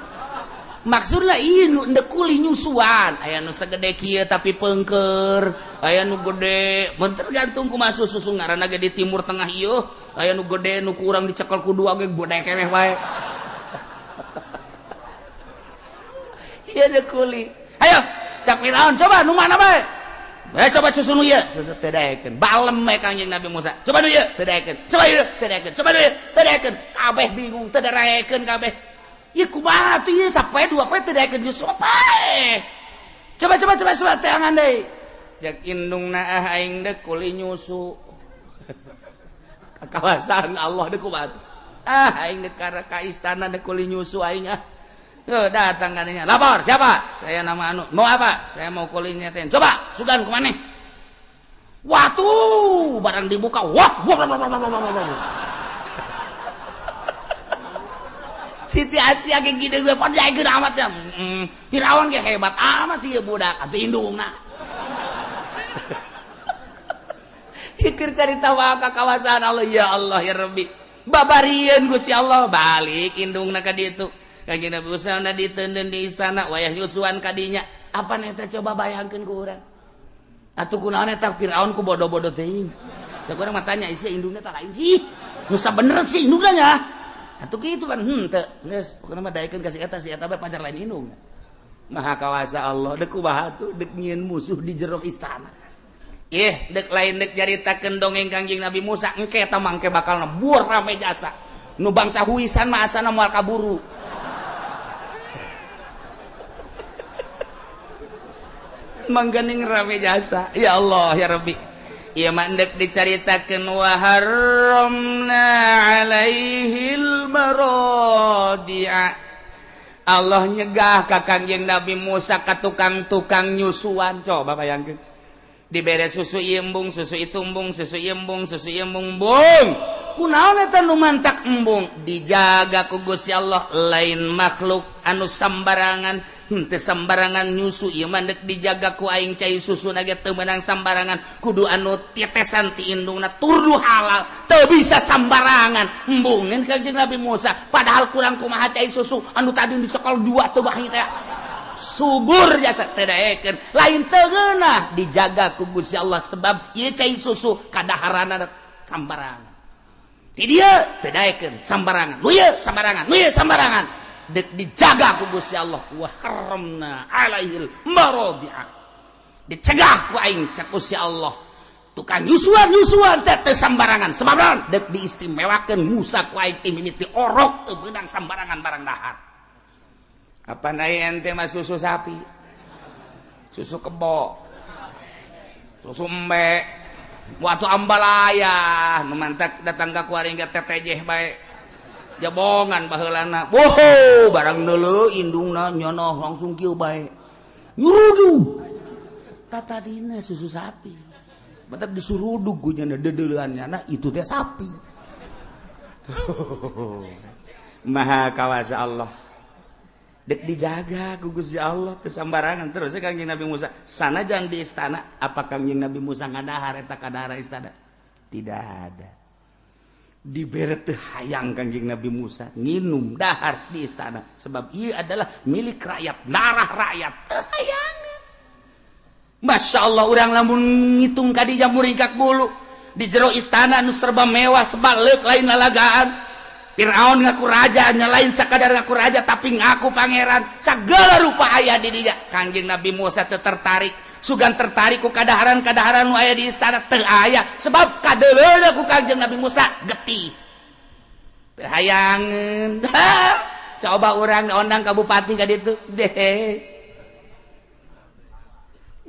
Maksudna ieu nu endek kuli nyusuan, aya nu sagede kieu tapi pengker, aya nu gede, mun tergantung kumaha susu ngaranna ge di Timur Tengah ieu, aya nu gede nu kurang dicekel ku dua ge gede keneh wae. Ieu dek kuli. Ayo, cak Firaun coba nu mana bae? Coba susu nu ieu, susu teu daekeun. Balem we Kangjeng Nabi Musa. Coba nu ieu, teu daekeun. Coba ieu, teu daekeun. Coba nu ieu, teu daekeun. Kabeh bingung, teu daekeun kabeh. Ieu kumaha tuh ieu sapoe dua poe teu daekeun nyusu pae. Coba coba coba coba teangan deui. Cek indungna ah aing deuk kuli nyusu. Kakawasaan Allah deuk kumaha tuh. Ah aing deuk ka istana deuk kuli nyusu aing ah. Tuh, datang katanya. Lapor, siapa? Saya nama anu. Mau apa? Saya mau kulinya ten. Coba, sugan kemana? Waktu barang dibuka, wah, wah, wah, wah, wah, wah, wah. Siti Asia kayak gini gue pada jaga amat ya. Firaun ge hebat amat ieu budak atuh indungna. Pikir carita wae ka kawasan Allah ya Allah ya Rabbi. Babarieun Gusti Allah balik indungna ka ditu. Kanjeng Nabi Musa na diteundeun di istana wayah nyusuan kadinya. Apa eta coba bayangkeun ku urang. Atuh kunaon eta Firaun ku bodoh-bodoh teuing. Cek urang mah tanya isi indungna tah lain sih. Nu sabener sih indungna nya. Atuh kitu pan henteu. Geus pokona mah daekeun ka si eta bae pacar lain indungna. Maha kawasa Allah deuk kumaha tuh deuk nyieun musuh di jero istana. Ih, deuk lain deuk nyaritakeun dongeng Kangjeng Nabi Musa engke eta mangke bakal nebur rame jasa. Nu bangsa huisan mah asana moal kaburu. Mangganing rame jasa. Ya Allah ya Rabbi. Ieu mah endek dicaritakeun wa harramna alaihil maradi'a. Allah nyegah ka Kangjeng Nabi Musa ka tukang-tukang nyusuan. Coba bayangkeun. Dibere susu ieu embung, susu itu embung, susu ieu embung, susu ieu embung, embung. Kunaon eta nu mantak embung? Dijaga ku Gusti Allah lain makhluk anu sambarangan. Henteu sambarangan nyusu ieu mah deuk dijaga ku aing cai susu na ge teu meunang sambarangan kudu anu tetesan ti indungna turdu halal teu bisa sambarangan embungeun Kangjeng Nabi Musa padahal kurang kumaha cai susu anu tadi dicekel dua teu bahi teh subur jasa teu daekeun lain teu ngeunah dijaga ku Gusti Allah sebab ieu cai susu kadaharanna sambarangan ti dieu teu daekeun sambarangan nu ieu sambarangan nu ieu sambarangan dek dijaga ku Gusti Allah wa haramna alaihil maradi'a dicegah ku aing cak Gusti Allah tukang nyusuan-nyusuan teh teu sambarangan sebab naon dek diistimewakeun Musa ku aing ti mimiti orok teu meunang sambarangan barang dahar apa nae ente mah susu sapi susu kebo susu embe waktu ambalaya nu mantak datang ka kuari ge tetejeh bae jabongan baheulana boho barang neuleuh indungna nyono langsung kieu bae nyurudug tatadina susu sapi batak disurudug ku nya deudeuleun nyana itu teh sapi. Maha kawasa Allah dek dijaga ku Gusti Allah teu sambarangan terus Kangjeng Nabi Musa sanajan di istana apa Kangjeng Nabi Musa ngadahar eta kadahara istana tidak ada. Dibere teu hayang Kangjeng Nabi Musa nginum dahar di istana sebab ieu adalah milik rakyat, darah rakyat. Teu hayang. Masya Allah urang lamun ngitung ka dinya muringkak bulu di jero istana nu serba mewah sebalik lain lalagaan. Fir'aun ngaku raja, lain sakadar ngaku raja tapi ngaku pangeran. Segala rupa aya di dinya. Kangjeng Nabi Musa teu tertarik. Sugan tertarik ku kadaharan-kadaharan nu aya di istana teu aya, sebab kadeuleuna ku Kangjeng Nabi Musa getih. Teu hayangeun. Coba urang ondang ka bupati ka ditu deh.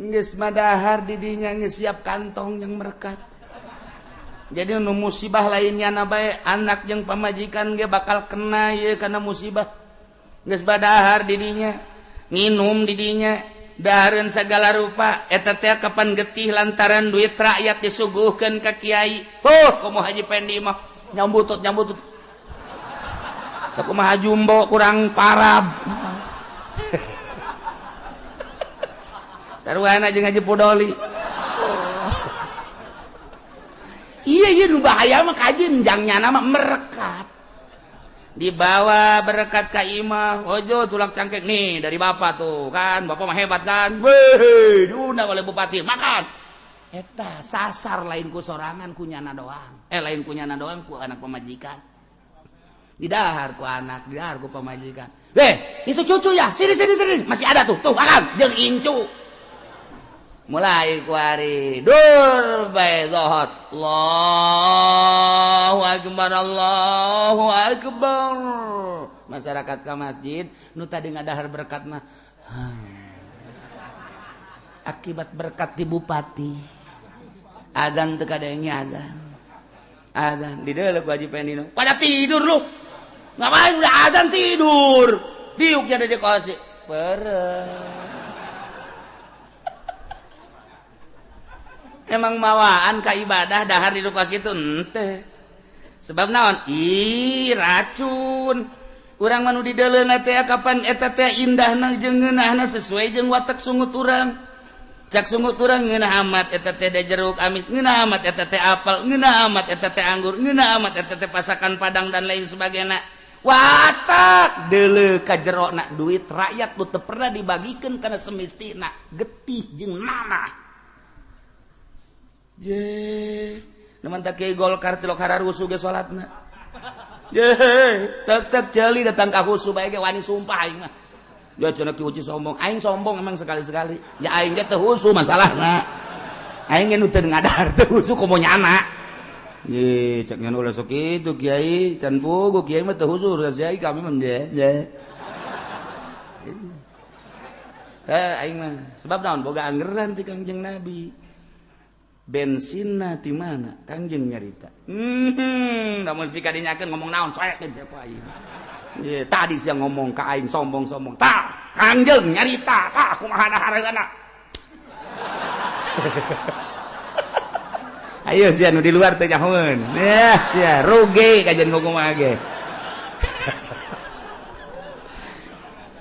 Geus madahar di dinya, geus siap kantong yang merekat. Jadi nu musibah lainnya na bae, anak jeung pamajikan ge bakal kena ieu karena musibah. Geus badahar di dinya, nginum di dinya, dahareun segala rupa. Eta teh kapan getih lantaran duit rakyat disuguhkeun ka kiai. Huh, komo Haji Pendi mah nyambutut nyambutut. Sakumaha jumbo kurang parab. Sarwana jeung Haji Pudoli. Iya iya nu bahaya mah kajin jangnya nama merekat. Dibawa berkat ka imah, ojo tulak cangkek nih dari bapak tuh kan, bapak mah hebat kan. Weh, diundang oleh bupati, makan. Eta sasar lain ku sorangan ku nyana doang. Lain ku nyana doang, ku anak pemajikan. Didahar ku anak, didahar ku pemajikan. Weh, itu cucu ya, sini sini sini, masih ada tuh, tuh makan, jeung incu. Mulai kuari dur bae zohor, Allahu akbar, Allahu akbar. Masyarakat ke masjid nu tadi ngadahar berkat mah akibat berkat di bupati. Azan teu kadenge azan. Azan di deuleu ku Haji Pendino. Pada tidur lu. Ngapain udah azan tidur? Diuknya ada di kosi. Pereh. Emang mawaan ka ibadah dahar di kos kitu henteu. Sebab naon? Ih, racun. Urang mah nu di deuleuna teh kapan eta teh indahna jeung ngeunahna sesuai jeung watak sungut urang. Cak sungut urang ngeunah amat eta teh jeruk amis, ngeunah amat eta teh apel, ngeunah amat eta teh anggur, ngeunah amat eta teh pasakan padang dan lain sebagainya. Watak deuleu ka jerona duit rakyat nu teu pernah dibagikeun kana semestina, getih jeung nanah. Je, neman tak kiai Golkar tilok hararusuh ge salatna. Je, tetep jeli datang ka husu bae ge wani sumpah aing mah. Ya cenah ki uci sombong, aing sombong emang sekali-sekali. Ya aing ge teu husu masalahna. Aing ge nu teu ngadahar teu husu komo nyana. Ye, cek nyan ulah sok kitu kiai, can pugu kiai mah teu husu, kiai kami mah je. Teh aing mah sebab naon boga anggeran ti Kangjeng Nabi. Bensinna ti mana? Kangjeng nyarita. Namun si kadinyakeun ngomong naon soekeun teh aing. Ye, tadi sia ngomong ka aing sombong-sombong. Tah, Kangjeng nyarita, tah kumaha dahareunana. Ayo sia nu di luar teh nyahoeun. Yah, sia rugi kajian kumaha ge.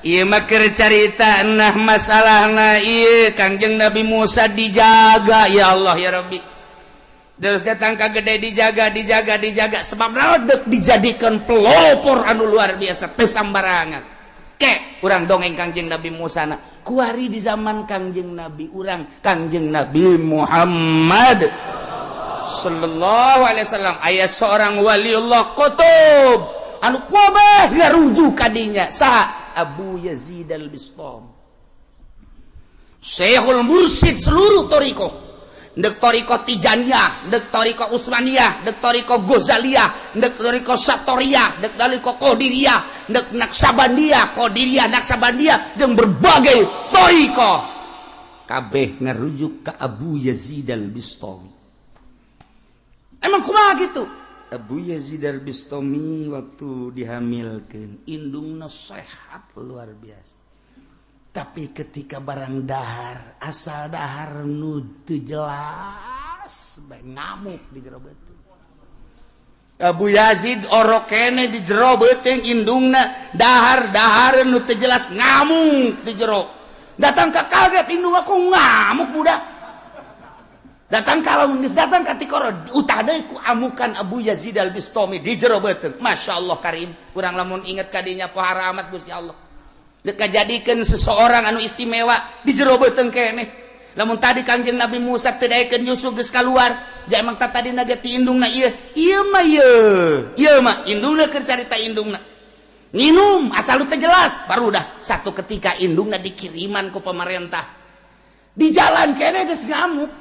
Ieu mah keur carita nah masalahna ieu Kangjeng Nabi Musa dijaga ya Allah ya Rabbi. Terus datang ka gede dijaga dijaga dijaga sebab naon dijadikan pelopor anu luar biasa teu sambarangan. Ke urang dongeng Kangjeng Nabi Musa na kuari di zaman Kangjeng Nabi urang Kangjeng Nabi Muhammad sallallahu alaihi wasallam aya seorang waliullah qutub anu kabeh ngarujuk ka dinya saha? Abu Yazid Al-Bistami, Syekhul Mursyid seluruh thariqah, ndek thariqah Tijaniyah, ndek thariqah Utsmaniyah, ndek thariqah Ghazaliyah, ndek thariqah Satoriyah, ndek thariqah Qadiriyah, ndek Naksabandiyah, Qadiriyah, Naksabandiyah, jeung berbagai thariqah kabeh ngarujuk ka Abu Yazid Al-Bistami. Emang kumaha gitu? Abu Yazid Al-Bistami waktu dihamilkan indungna sehat luar biasa. Tapi ketika barang dahar, asal dahar nu teu jelas bae ngamuk di jero beuteung. Abu Yazid orok kene di jero beuteung indungna dahar dahar nu teu jelas ngamuk di jero. Datang ka kaget indung aku ngamuk budak. Datang kalau geus datang ka tikoro utah deui ku amukan Abu Yazid Al-Bistami di jero beuteung. Masya Allah karim. Urang lamun inget ka dinya pohara amat Gusti Allah. Dek kajadikeun seseorang anu istimewa di jero beuteung keneh. Lamun tadi Kangjeng Nabi Musa teu daekeun nyusu geus kaluar, ja emang tah tadi naga ti indungna ieu. Ieu mah ieu. Ieu mah indungna keur carita indungna. Nginum asal lu teu jelas, baru dah satu ketika indungna dikiriman ku pemerintah. Di jalan kene geus ngamuk.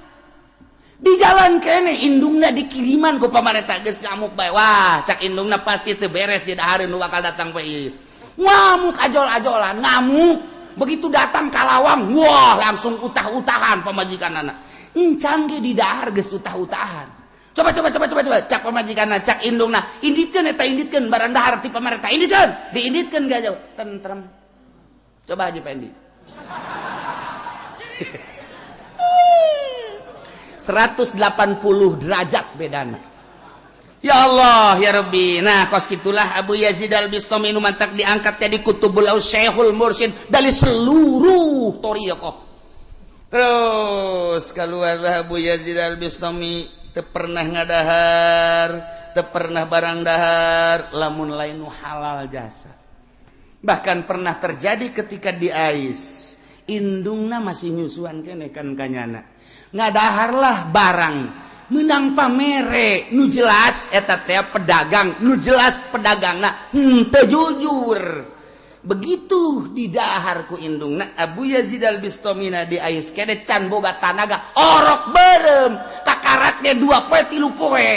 Di jalan kene indungna dikiriman ku pemerintah geus ngamuk bae. Wah, cak indungna pasti teu beres ieu dahareun nu bakal datang bae ieu. Ngamuk ajol-ajolan, ngamuk. Begitu datang kalawang, wah, langsung utah-utahan pamajikan anak. Encan ge di dahar geus utah-utahan. Coba, coba, coba, coba, coba, cak pamajikan, cak indungna, inditkeun eta, inditkeun barang dahar ti pamarentah, inditkeun, diinditkeun gak jauh, tentrem. Coba aja Pendi. 180 derajat bedana. Ya Allah ya Rabbi. Nah, kos gitulah Abu Yazid Al-Bistami nu mantak diangkat jadi kutubul Syekhul Mursyid dari seluruh thariqah. Terus keluarlah Abu Yazid Al-Bistami, teu pernah ngadahar, teu pernah barang dahar lamun lain nu halal jasa. Bahkan pernah terjadi ketika di Ais, indungna masih nyusuan kene kan kanyana. Ngadaharlah barang menang pamere nu jelas eta teh pedagang, nu jelas pedagangna henteu jujur. Begitu didahar ku indungna, Abu Yazid Al-Bistamina di ais kene can boga tanaga, orok beureum kakaraknya 2 poe 3 poe,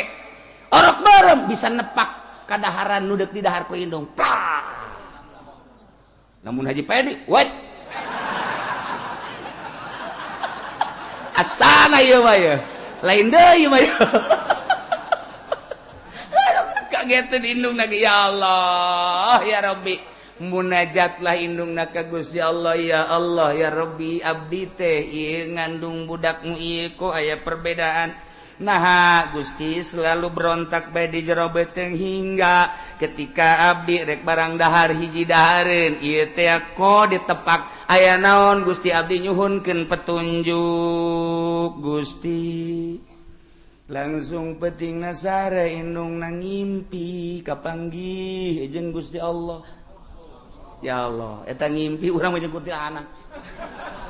orok beureum bisa nepak kadaharan nu deuk didahar ku indung, plak. Namun Haji Pedi, what asana ieu mah ya lain deui mah ya. Kagetan indungna, ya Allah ya Rabbi, munajatlah indungna ka Gusti Allah, ya Allah ya Rabbi, abdi teh ieu ngandung budakmu ieu kok aya perbedaan. Nah, Gusti, selalu berontak bae di jero beteng hingga ketika abdi rek barang dahar hiji dahareun ieu teh kok ditepak aya naon. Gusti, abdi nyuhunkeun petunjuk, Gusti. Langsung penting nasare indung nang ngimpi kapanggih jeung Gusti Allah. Ya Allah, eta ngimpi urang mah jeung anak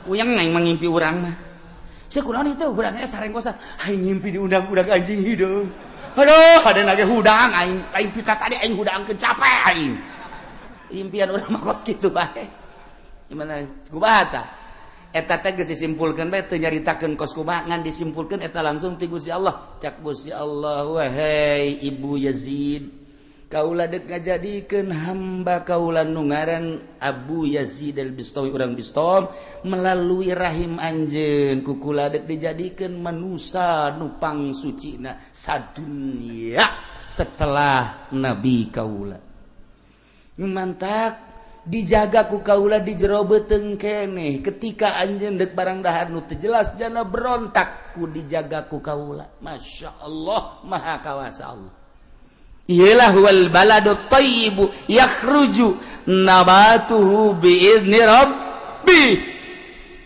uyang aing mah ngimpi urang mah. Sia kunaon itu hudangnya sareng kosan aing ngimpi diundang-undang anjing hideung. Aduh, ada nage hudang aing aing pita tadi aing hudangkeun, capek aing. Impian urang mah kos kitu bae. Gimana kumaha tah eta teh? Geus disimpulkeun bae, teu nyaritakeun kos kumaha, ngan disimpulkeun eta langsung ti Gusti Allah. Cak Gusti Allah, wahai Ibu Yazid, kaula dek ngajadikeun hamba kaula nu ngaran Abu Yazid Al-Bistami urang Bistom melalui rahim anjeun, ku kula dek dijadikeun manusa nu pangsucina sadunya setelah nabi kaula. Mantak dijaga ku kaula di jero beuteung keneh. Ketika anjeun dek barang dahar nu teu jelas jana berontak, ku dijaga ku kaula. Masya Allah, maha kawasa Allah. Iyalah wal baladu thayyibu yakhruju nabatuhu biizni rabbi.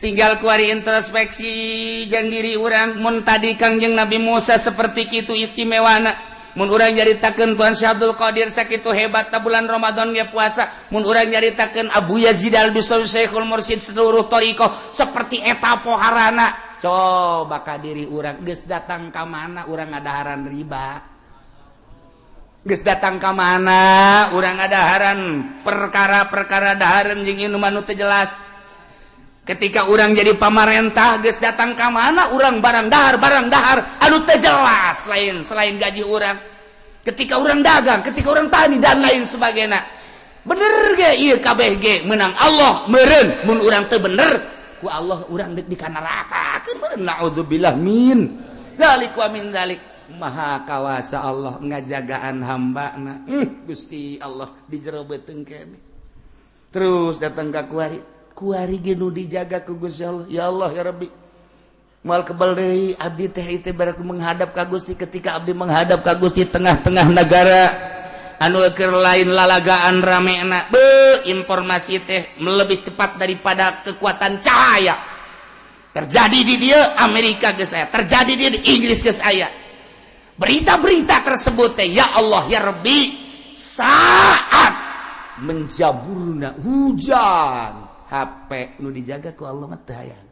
Tinggal kuari introspeksi jang diri urang. Mun tadi Kangjeng Nabi Musa seperti kitu istimewana, mun urang nyaritakeun Tuan Syekh Abdul Qadir sakitu hebat ta bulan Ramadan ge puasa, mun urang nyaritakeun Abu Yazid Al-Bistami Syekhul Mursyid seluruh thariqah seperti eta poharana, coba ka diri urang, geus datang ka mana urang ngadaharan riba? Geus datang ka mana urang ngadaharan perkara-perkara dahareun jeung inuman nu teu jelas? Ketika urang jadi pamarentah, geus datang ka mana urang barang dahar barang dahar anu teu jelas lain selain gaji urang? Ketika urang dagang, ketika urang tani dan lain sebagainya, bener ge ieu kabeh ge menang Allah meureun. Mun urang teu bener ku Allah urang deuk di neraka meureun. Naudzubillah min dzalik wa min dzalik. Maha kawasa Allah ngajagaan hamba na. Gusti Allah di jero beuteung kene. Terus datang ka kuari, kuari ge nu dijaga ku Gusti Allah. Ya Allah ya Rabbi, moal kebal deui abdi teh itu berarti menghadap ka Gusti. Ketika abdi menghadap ka Gusti tengah-tengah negara anu keur lain lalagaan ramena be informasi teh lebih cepat daripada kekuatan cahaya, terjadi di dia Amerika geus aya, terjadi di Inggris geus aya berita-berita tersebut teh. Ya Allah ya Rabbi, saat menjaburna hujan, HP nu dijaga ku Allah mah teu hayang.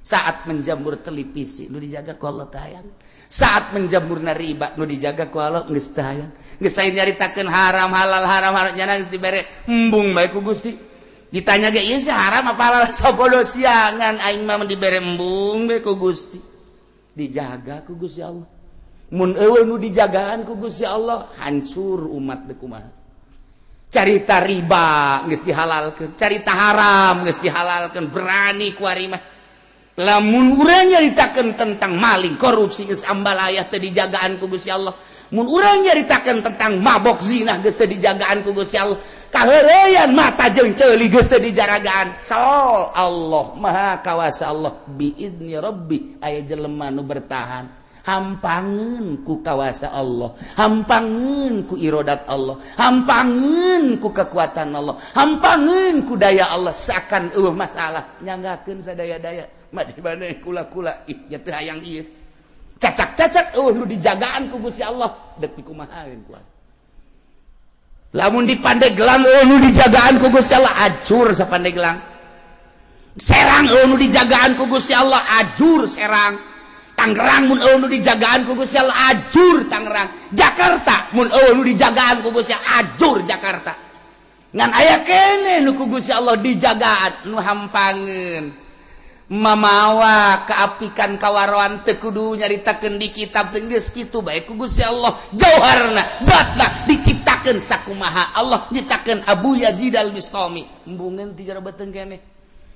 Saat menjamur televisi, nu dijaga ku Allah tayang. Saat menjamurna riba, nu dijaga ku Allah geus tayang. Geus lain nyaritakeun haram halal, haram haram, nyana geus dibere embung bae ku Gusti. Ditanya ge, ieu sih haram apa halal? Sabodo siangan, aing mah dibere embung bae ku Gusti. Dijaga ku Gusti Allah. Mun eueuh nu dijagaan ku Gusti Allah, hancur umat deui kumaha. Carita riba geus dihalalkeun, carita haram geus dihalalkeun, berani ku ari mah. Lamun urang nyaritakeun tentang maling, korupsi, geus ambalaya, teu dijagaan ku Gusti Allah. Mun urang nyaritakeun tentang mabok, zina, geus teu dijagaan ku Gusti Allah. Kaheureuyan mata jeung ceuli geus teu dijaragaan. Sal Allah Maha Kawasa, Allah biizni rabbi aya jelema nu bertahan, hampangeun ku kawasa Allah, hampangeun ku irodat Allah, hampangeun ku kekuatan Allah, hampangeun ku daya Allah, seakan eueuh masalah, nyanggakeun sadaya-daya mah di mana kula-kula ih ya teu hayang ieu. Cacak-cacak eueuh nu dijagaan ku Gusti Allah, deuk pikumahaeun kuat. Lamun di Pandeglang eueuh nu dijagaan ku Gusti Allah, acur sapandeglang. Serang eueuh nu dijagaan ku Gusti Allah, ajur Serang. Tangerang mun eueuh nu dijagaan ku Gusti Allah, ajur Tangerang. Jakarta mun eueuh nu dijagaan ku Gusti Allah, ajur Jakarta. Ngan aya keneh nu ku Gusti Allah dijagaan, nu hampangeun mamawa keapikan kawaroan, teu kudu nyaritakeun di kitab teu, geus kitu bae ku Gusti Allah. Jauharna, zatna diciptakeun sakumaha Allah nyiptakeun Abu Yazid Al-Bistami, embungeun ti jero beuteung keneh.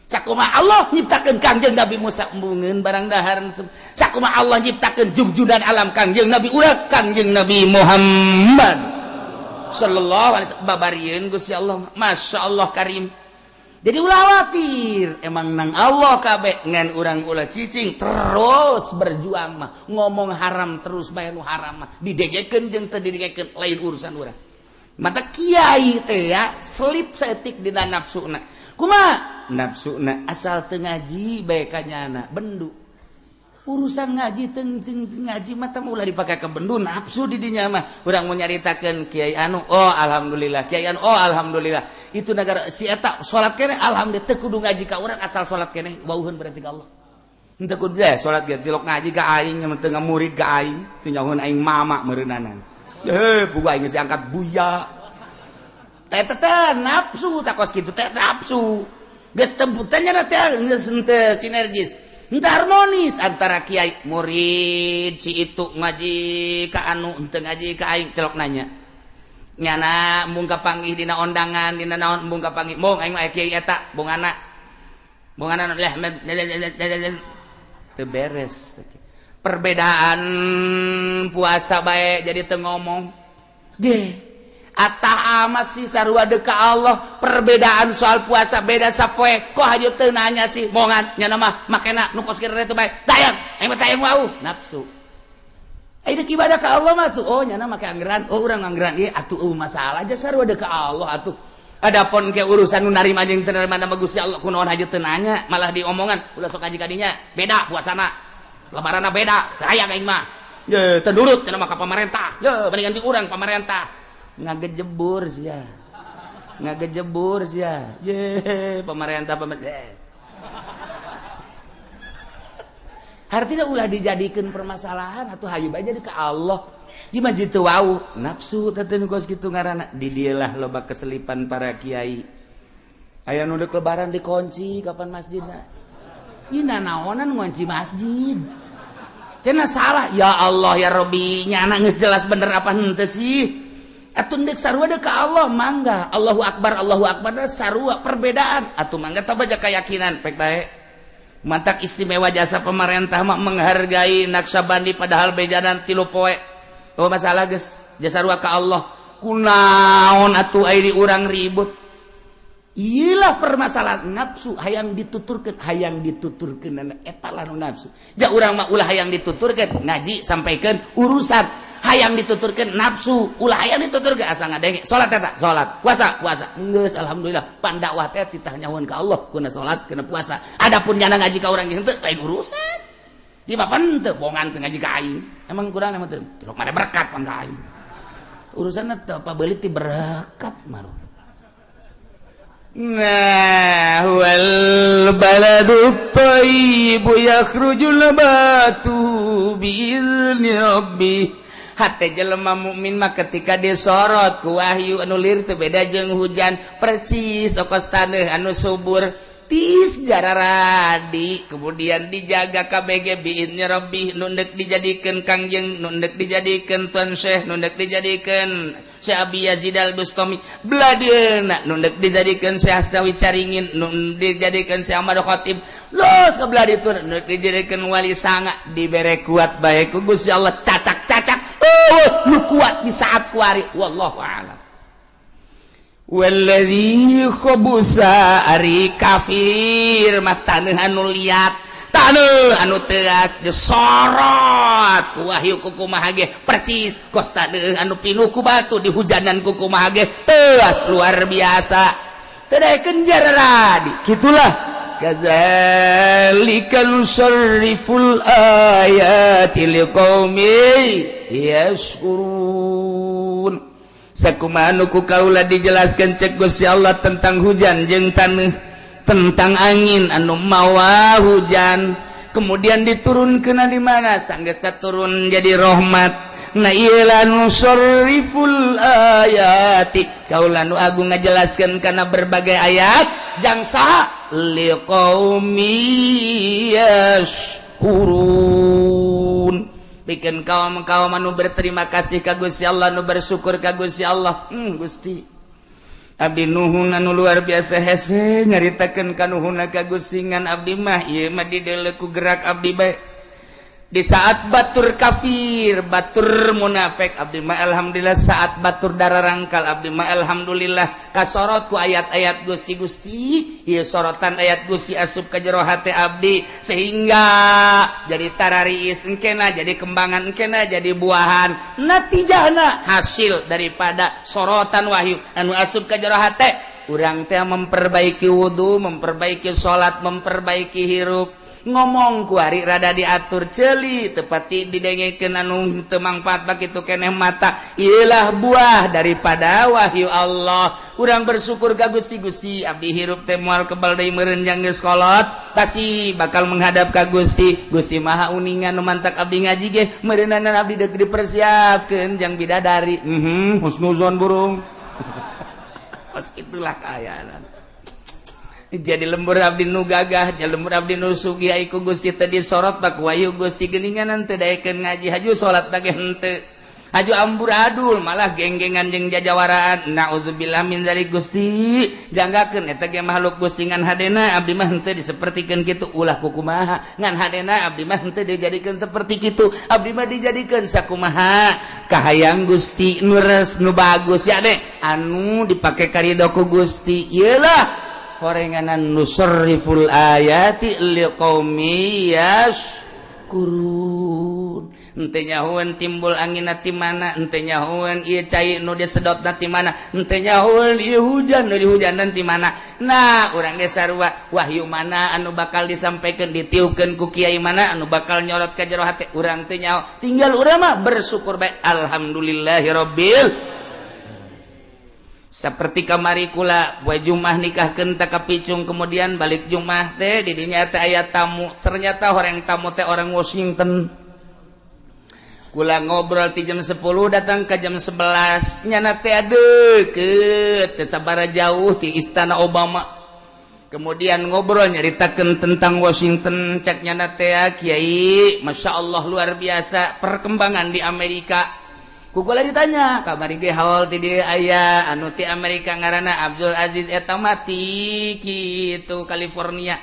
Sakumaha Allah nyiptakeun Kangjeng Nabi Musa, embungeun barang dahar. Sakumaha Allah nyiptakeun jugjudan alam Kangjeng Nabi urang, Kangjeng Nabi Muhammad sallallahu alaihi wasallam, babarieun Gusti Allah, Masya Allah Karim. Jadi ulah khawatir, emang nang Allah kabeh, ngan urang ulah cicing, terus berjuang mah. Ngomong haram terus bae, nu haram mah didegekeun jeung teu didegekeun lain urusan urang. Mata kiai teh ya selip saeutik dina nafsuna. Kumaha nafsuna? Asal teu ngaji bae ka nyana bendu. Urusan ngaji teng teng ngaji mah teh ulah dipake ke bendu nafsu di dinya mah. Urang mau nyaritakeun kiai anu, oh alhamdulillah, kiai anu, oh alhamdulillah, itu negara si eta salat keneh, alhamdulillah. Teu kudu ngaji ka urang, asal salat keneh wauheun berarti ka Allah. Henteu kudu deh salat ge cilok ngaji ka aing, teu murid ka aing, teu nyahoeun aing mama meureunana. Heh, pugu aing geus angkat buya. Teh teh nafsu, takos kitu teh nafsu. Geus temputannya teh geus henteu sinergis. Henteu harmonis antara kiai murid. Si itu ngaji ka anu, henteu ngaji ka aing, celok nanya. Nyana embung kapanggih dina ondangan, dina naon embung kapanggih. Mong aing mah kiai eta, bongana. Bongana leh teu beres. Perbedaan puasa bae jadi teu ngomong. Ge atah amat sih, sarua deka Allah. Perbedaan soal puasa beda sapoe, kok hayu teu nanya sih, mongan nyana mah makena nu kos kieu bae tayang, aing mah tayang wau nafsu. Ayo dek ibadah ka Allah mah tuh, oh nyana make anggaran, oh urang anggaran ieu atuh, eueuh masalah aja, sarua deka Allah atuh. Adapun ke urusan nu narima jeung teu narima mah Gusti Allah, kunaon hayu teu nanya, malah diomongan ulah sok ngaji kadinya, beda puasana, lebaranna beda, teu hayang aing mah. Ye, teu nurut cenah mah ka pamarentah. Ye, mendingan di urang pamarentah. Ngagejebur sia, ngagejebur sia. Ye, pemerintah, pemerintah. Artinya ulah dijadikan permasalahan atau hayu bae jadi ke Allah. Gimana jitu wau nafsu teh kos kitu ngaranna. Di dialah loba keselipan para kiai. Aya nu deuk lebaran dikunci kapan masjidna. Ieu naonan ngunci masjid? Cenah salah. Ya Allah ya Rabbi, nyana geus jelas bener apa henteu sih? Atuh deuk sarua deuk ka Allah mangga. Allahu akbar, Allahu akbar, sarua perbedaan. Atuh mangga tah baca keyakinan pek bae. Mantak istimewa jasa pemerintah mah menghargai Naksabandi, padahal bejanan 3 poe. Oh masalah geus jasa sarua ka Allah. Kunaon atuh ai di urang ribut? Iyalah permasalahan nafsu, hayang dituturkeun, hayang dituturkeun, eta lah nu nafsu. Ja urang mah ulah hayang dituturkeun, ngaji sampaikan urusan hayang dituturkeun nafsu, ulah hayang dituturkeun, asa ngadenge salat eta salat, puasa puasa, geus alhamdulillah. Pan dakwah teh titah nyahoan ka Allah kuna salat, kuna puasa. Adapun nyana ngaji ka urang henteu, lain urusan. Di bapan teu bongan teu ngaji ka aing, emang kurang emang teu cilok mare berkat pan ka aing. Urusanna teu apa beulit ti berkat maru. Nah, wal Wal baladu thayyibu yakhruju nabatuhu biizni rabbih. Hate jelema mukmin mah ketika disorot ku wahyu anu lir teu beda jeung hujan, percis okos taneuh anu subur, tis jararadi, kemudian dijaga KBG biizni rabbih. Nu ndek dijadikeun kangjeng, nu ndek dijadikeun Tuan Syekh, nu ndek dijadikeun Syekh Abi Yazid Al Bustami beladeuna, nu ndek dijadikeun Syekh Asnawi Caringin, nu dijadikeun Syekh Ahmad Khatib los ke belah ditu, nu dijadikeun Wali Sanga, dibere kuat bae ku Gusti Allah. Cacak-cacak, oh, nu kuat di saat kuari, wallahu a'lam. Walladzi khabusa, ari kafir mah taneuh anu liat, taneuh anu teas, disorot ku wahyu kukumaha ge percis kos taneuh anu pinuh ku batu, dihujanan kukumaha ge teas luar biasa, teu daekeun jararadi. Kitulah, kadzalika nusarriful ayati liqaumin yashkurun. Sakumaha nu ku kaula dijelaskan cek Gusti Allah tentang hujan jeung taneuh, tentang angin anu mawa hujan, kemudian diturunkeun di mana, sanggeus turun jadi rahmat. Nah, ieu nusarriful ayati, kaula nu agung ngajelaskeun kana berbagai ayat jang saha? Liqaumi yashkurun, bikin kaum kaum anu berterima kasih ka Gusti Allah, nu bersyukur ka Gusti Allah. Gusti, abdi nuhun anu luar biasa. Hese nyaritakeun kanuhunna ka Gusti, ngan abdi mah ieu mah dideuleu ku gerak abdi bae. Di saat batur kafir, batur munafik, abdi mah alhamdulillah. Saat batur darah rangkal, abdi mah alhamdulillah kasorot ku ayat-ayat Gusti. Gusti, ieu sorotan ayat Gusti asup ka jero hate abdi sehingga jadi tarariis engkena, jadi kembangan engkena, jadi buahan. Natijahna, hasil daripada sorotan wahyu anu asup ka jero hate urang teh, memperbaiki wudhu, memperbaiki salat, memperbaiki hirup, ngomong kuari rada diatur, celi tepati didengekeun anu teu mangfaat bakitu keneh mata. Iyalah buah daripada wahyu Allah. Urang bersyukur ka Gusti. Gusti, abdi hirup teh moal kebal deui meureun, jang geus kolot pasti bakal menghadap ka Gusti. Gusti Maha uningan, nu mantak abdi ngaji ge meureunan abdi deuk dipersiapkeun jang bidadari. Husnuzon burung. Kos itulah kaayaan. Jadi lembur abdi nu gagah, jadi lembur abdi nu sugih, ai ku Gusti teu disorot bak wahyu Gusti geuningan, teu daekeun ngaji, haju salat ge henteu, haju amburadul, malah genggengan jeung jajawaraan. Naudzubillah min zalik. Gusti, janggakeun eta ge makhluk Gusti, ngan hadena abdi mah henteu disapertikeun kitu. Ulah kukumaha, ngan hadena abdi mah henteu dijadikeun seperti kitu. Abdi mah dijadikeun sakumaha kahayang Gusti, nu res, nu bagus ya deh, anu dipake karido ku Gusti. Ieu lah horenganan nusarriful ayati liqaumi yashkurun. Henteu nyahoeun timbul angin ti mana, henteu nyahoeun ieu cai nu disedot ti mana, henteu nyahoeun ieu hujan nu dihujanan ti mana. Nah, urang ge sarua, wahyu mana anu bakal disampaikan, ditiupkeun ku kiai mana anu bakal nyorot ka jero hate urang, teu nyaho. Tinggal urang mah bersyukur bae, alhamdulillahirabbil. Seperti kamari kula poe Jumat nikahkeun tak kapicung, kemudian balik Jumat teh di dinya teh aya tamu. Ternyata orang tamu teh orang Washington. Kula ngobrol ti jam 10 datang ke jam 11, nyana teh deket, teu sabara jauh ti istana Obama. Kemudian ngobrol, nyaritakeun tentang Washington. Cek nyana teh, "Kiai, Masya Allah, luar biasa perkembangan di Amerika." Ku kula ditanya, kamari ge haul ti dieu aya anu ti Amerika ngaranna Abdul Aziz, eta mati kitu California.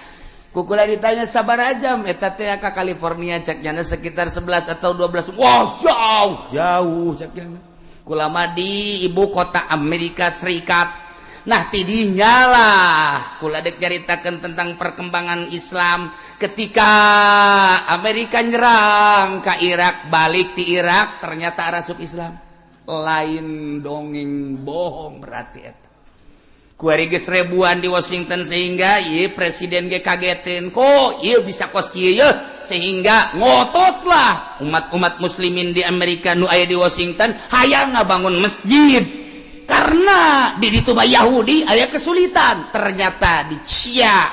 Ku kula ditanya, "Sabaraha jam eta teh ka California?" Cek nyana, "Sekitar 11 atau 12." "Wah, jauh jauh," cek nyana. Kula mah di ibu kota Amerika Serikat. Nah, tidinya lah kula dek nyaritakeun tentang perkembangan Islam ketika Amerika nyerang ke Irak, balik di Irak ternyata arasup Islam. Lain dongeng bohong berarti eta. Kuari geus ribuan di Washington, sehingga ieu presiden ge kagetin, kok ieu bisa kos kieu, sehingga ngototlah umat-umat muslimin di Amerika nu aya di Washington hayang ngabangun masjid karena di ditu mah Yahudi aya kesulitan. Ternyata di Cia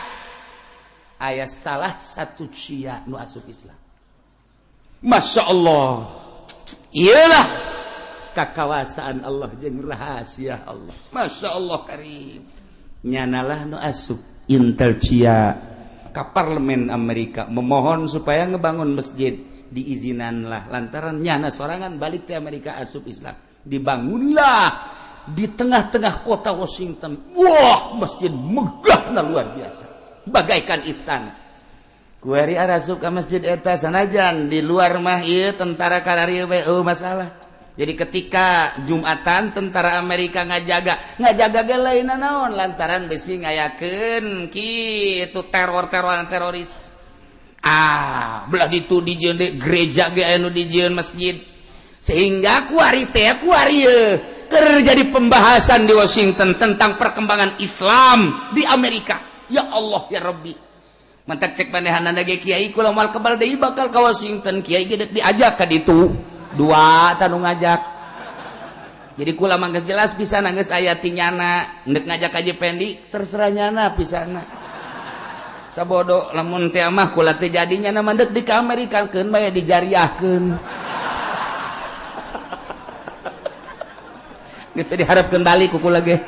Aya salah satu Syiah nu asup Islam. Masya Allah, iyalah kakawasaan Allah jeung rahasia Allah. Masya Allah karim, nyanalah nu asup Intel Cia ke parlemen Amerika memohon supaya ngebangun masjid, diizinanlah lantaran nyana sorangan balik ke Amerika asup Islam. Dibangunlah di tengah-tengah kota Washington. Wah, masjid megah luar biasa, bagaikan istana. Kuari arasup ke masjid eta, sanajan di luar mah ieu tentara kararieu we eueuh masalah. Jadi ketika Jumatan tentara Amerika ngajaga, ngajaga ge lain naon, lantaran besi ngayakeun kitu teror-teroran teroris. Ah, belah ditu dijieun gereja ge anu dijieun masjid. Sehingga kuari teh kuari terjadi pembahasan di Washington tentang perkembangan Islam di Amerika. Ya Allah ya Rabbi. Mantak cek manehanana ge kiai kula moal kebal deui bakal ka Washington, kiai ge diajak ka ditu. Dua tanu ngajak. Jadi kula mah geus jelas pisan, geus aya ti nyana, ndek ngajak aja Pendi terserah nyana pisana. Sabodo lamun teh mah kula teh jadinya mah ndek di ka Amerika keun bae dijariahkeun. Geus teh diharapkeun balik ku kula ge.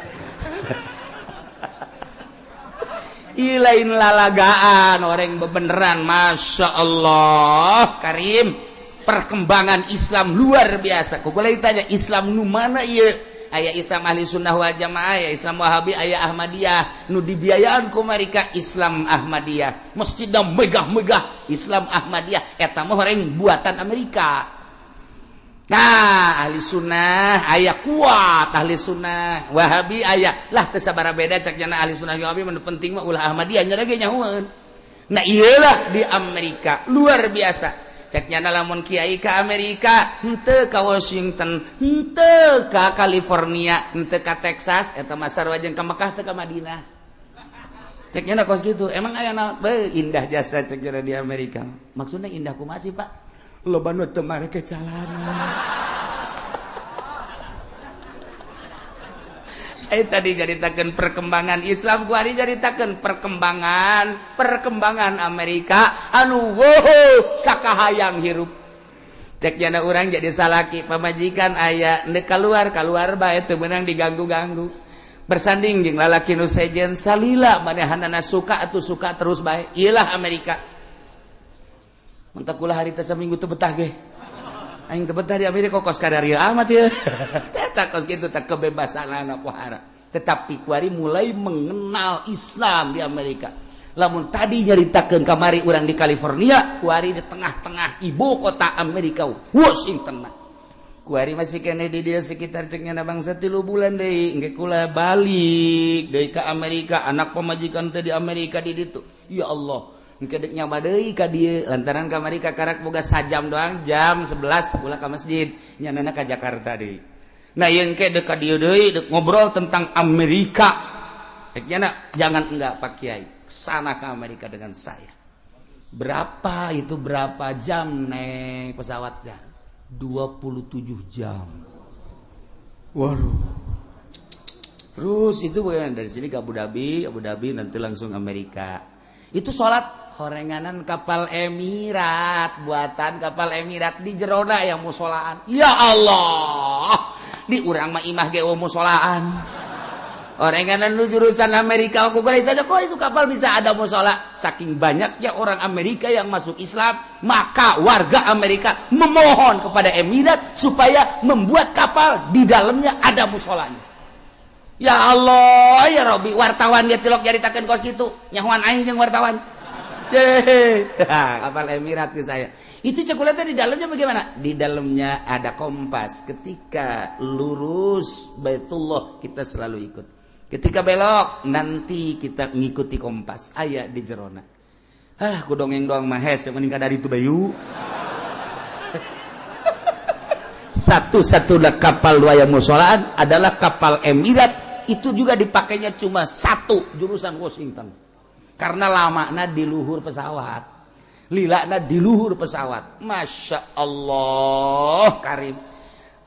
Ih, lain lalagaan, orang bebeneran. Masya Allah karim, perkembangan Islam luar biasa. Ku kula ditanya Islam nu mana ieu? Aya Islam Ahli Sunnah wal Jamaah, aya Islam Wahabi, aya Ahmadiyah. Nu dibiayaan ku mereka Islam Ahmadiyah, masjidna megah-megah Islam Ahmadiyah, eta mah orang buatan Amerika. Nah, ahli sunnah aya kuat, ahli sunnah Wahabi aya lah, teu sabaraha beda cak jana ahli sunnah Wahabi. Nu penting mah ulah Ahmadiyah nya ge nyahoeun. Nah, iyalah di Amerika luar biasa. Cek nyana lamun kiai ke Amerika henteu ka Washington, henteu ka California, henteu ka Texas, eta mah sarua jeung ka Mekah teu ka Madinah. Cek nyana kos kitu. Emang aya naon? Beuh, indah jasa cek nyana di Amerika. Maksudnya indah kumaha sih, Pak? Loba nu teu mareke calana. Tadi nyaritakeun perkembangan Islam, kuari nyaritakeun perkembangan Amerika anu wow sakahayang hirup. Cek jana urang jadi salaki pamajikan aya ndek keluar keluar bae teu meunang diganggu-ganggu. Bersanding jeung lalaki nu sejen salila manehanana suka atuh suka terus bae. Iyalah Amerika. Mentak kula harita saminggu teu betah ge. Aing teu betah di Amerika kos kadarieu amat ya. Eta kos kitu teh kebebasan anak pohara. Tetapi kuari mulai mengenal Islam di Amerika. Lamun tadi nyaritakeun kamari urang di California, kuari di tengah-tengah ibu kota Amerika, Washington. Kuari masih kene di dia sekitar cek nyana bangsa 3 bulan deui, engke kula balik deui ka Amerika, anak pamajikan teh di Amerika di ditu. Ya Allah, engke deuk nyaba deui ka dieu lantaran kamari ka karak boga sajam doang, jam 11 kula ka masjid, nyanana ka Jakarta deui. Nah, ieu engke deuk ka dieu deui deuk ngobrol tentang Amerika. Cek nyana jangan enggak Pak Kiai, sana ke Amerika dengan saya. Berapa itu, berapa jam naik pesawatnya? 27 jam. Waduh. Terus itu bagaimana dari sini ke Abu Dhabi, Abu Dhabi nanti langsung Amerika. Itu sholat horenganan kapal Emirat, buatan kapal Emirat di jerona yang musolaan. Ya Allah, di urang mah imah ge musolaan. Orenganan nu jurusan Amerika aku kali tanya kok itu kapal bisa ada musola. Saking banyaknya orang Amerika yang masuk Islam, maka warga Amerika memohon kepada Emirat supaya membuat kapal di dalamnya ada musolanya. Ya Allah, ya Robi, wartawan dia tilok nyaritakeun kos kitu. Nyahoan aing jeung wartawan. Kapal Emirat ke saya. Itu coklatnya di dalamnya bagaimana? Di dalamnya ada kompas. Ketika lurus Baitullah kita selalu ikut. Ketika belok nanti kita ngikuti kompas. Aya di jerona. Ah, ku dongeng doang mah hese mending dari itu bayu. Satu-satunya kapal wayang musolaan adalah kapal Emirat. Itu juga dipakainya cuma satu jurusan Washington. Karena lamana di luhur pesawat, lilana di luhur pesawat. Masya Allah karim,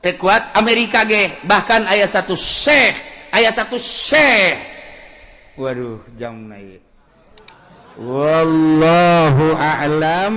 teu kuat Amerika ge. Bahkan aya satu syekh, aya satu syekh, waduh jam naik. Wallahu a'lam.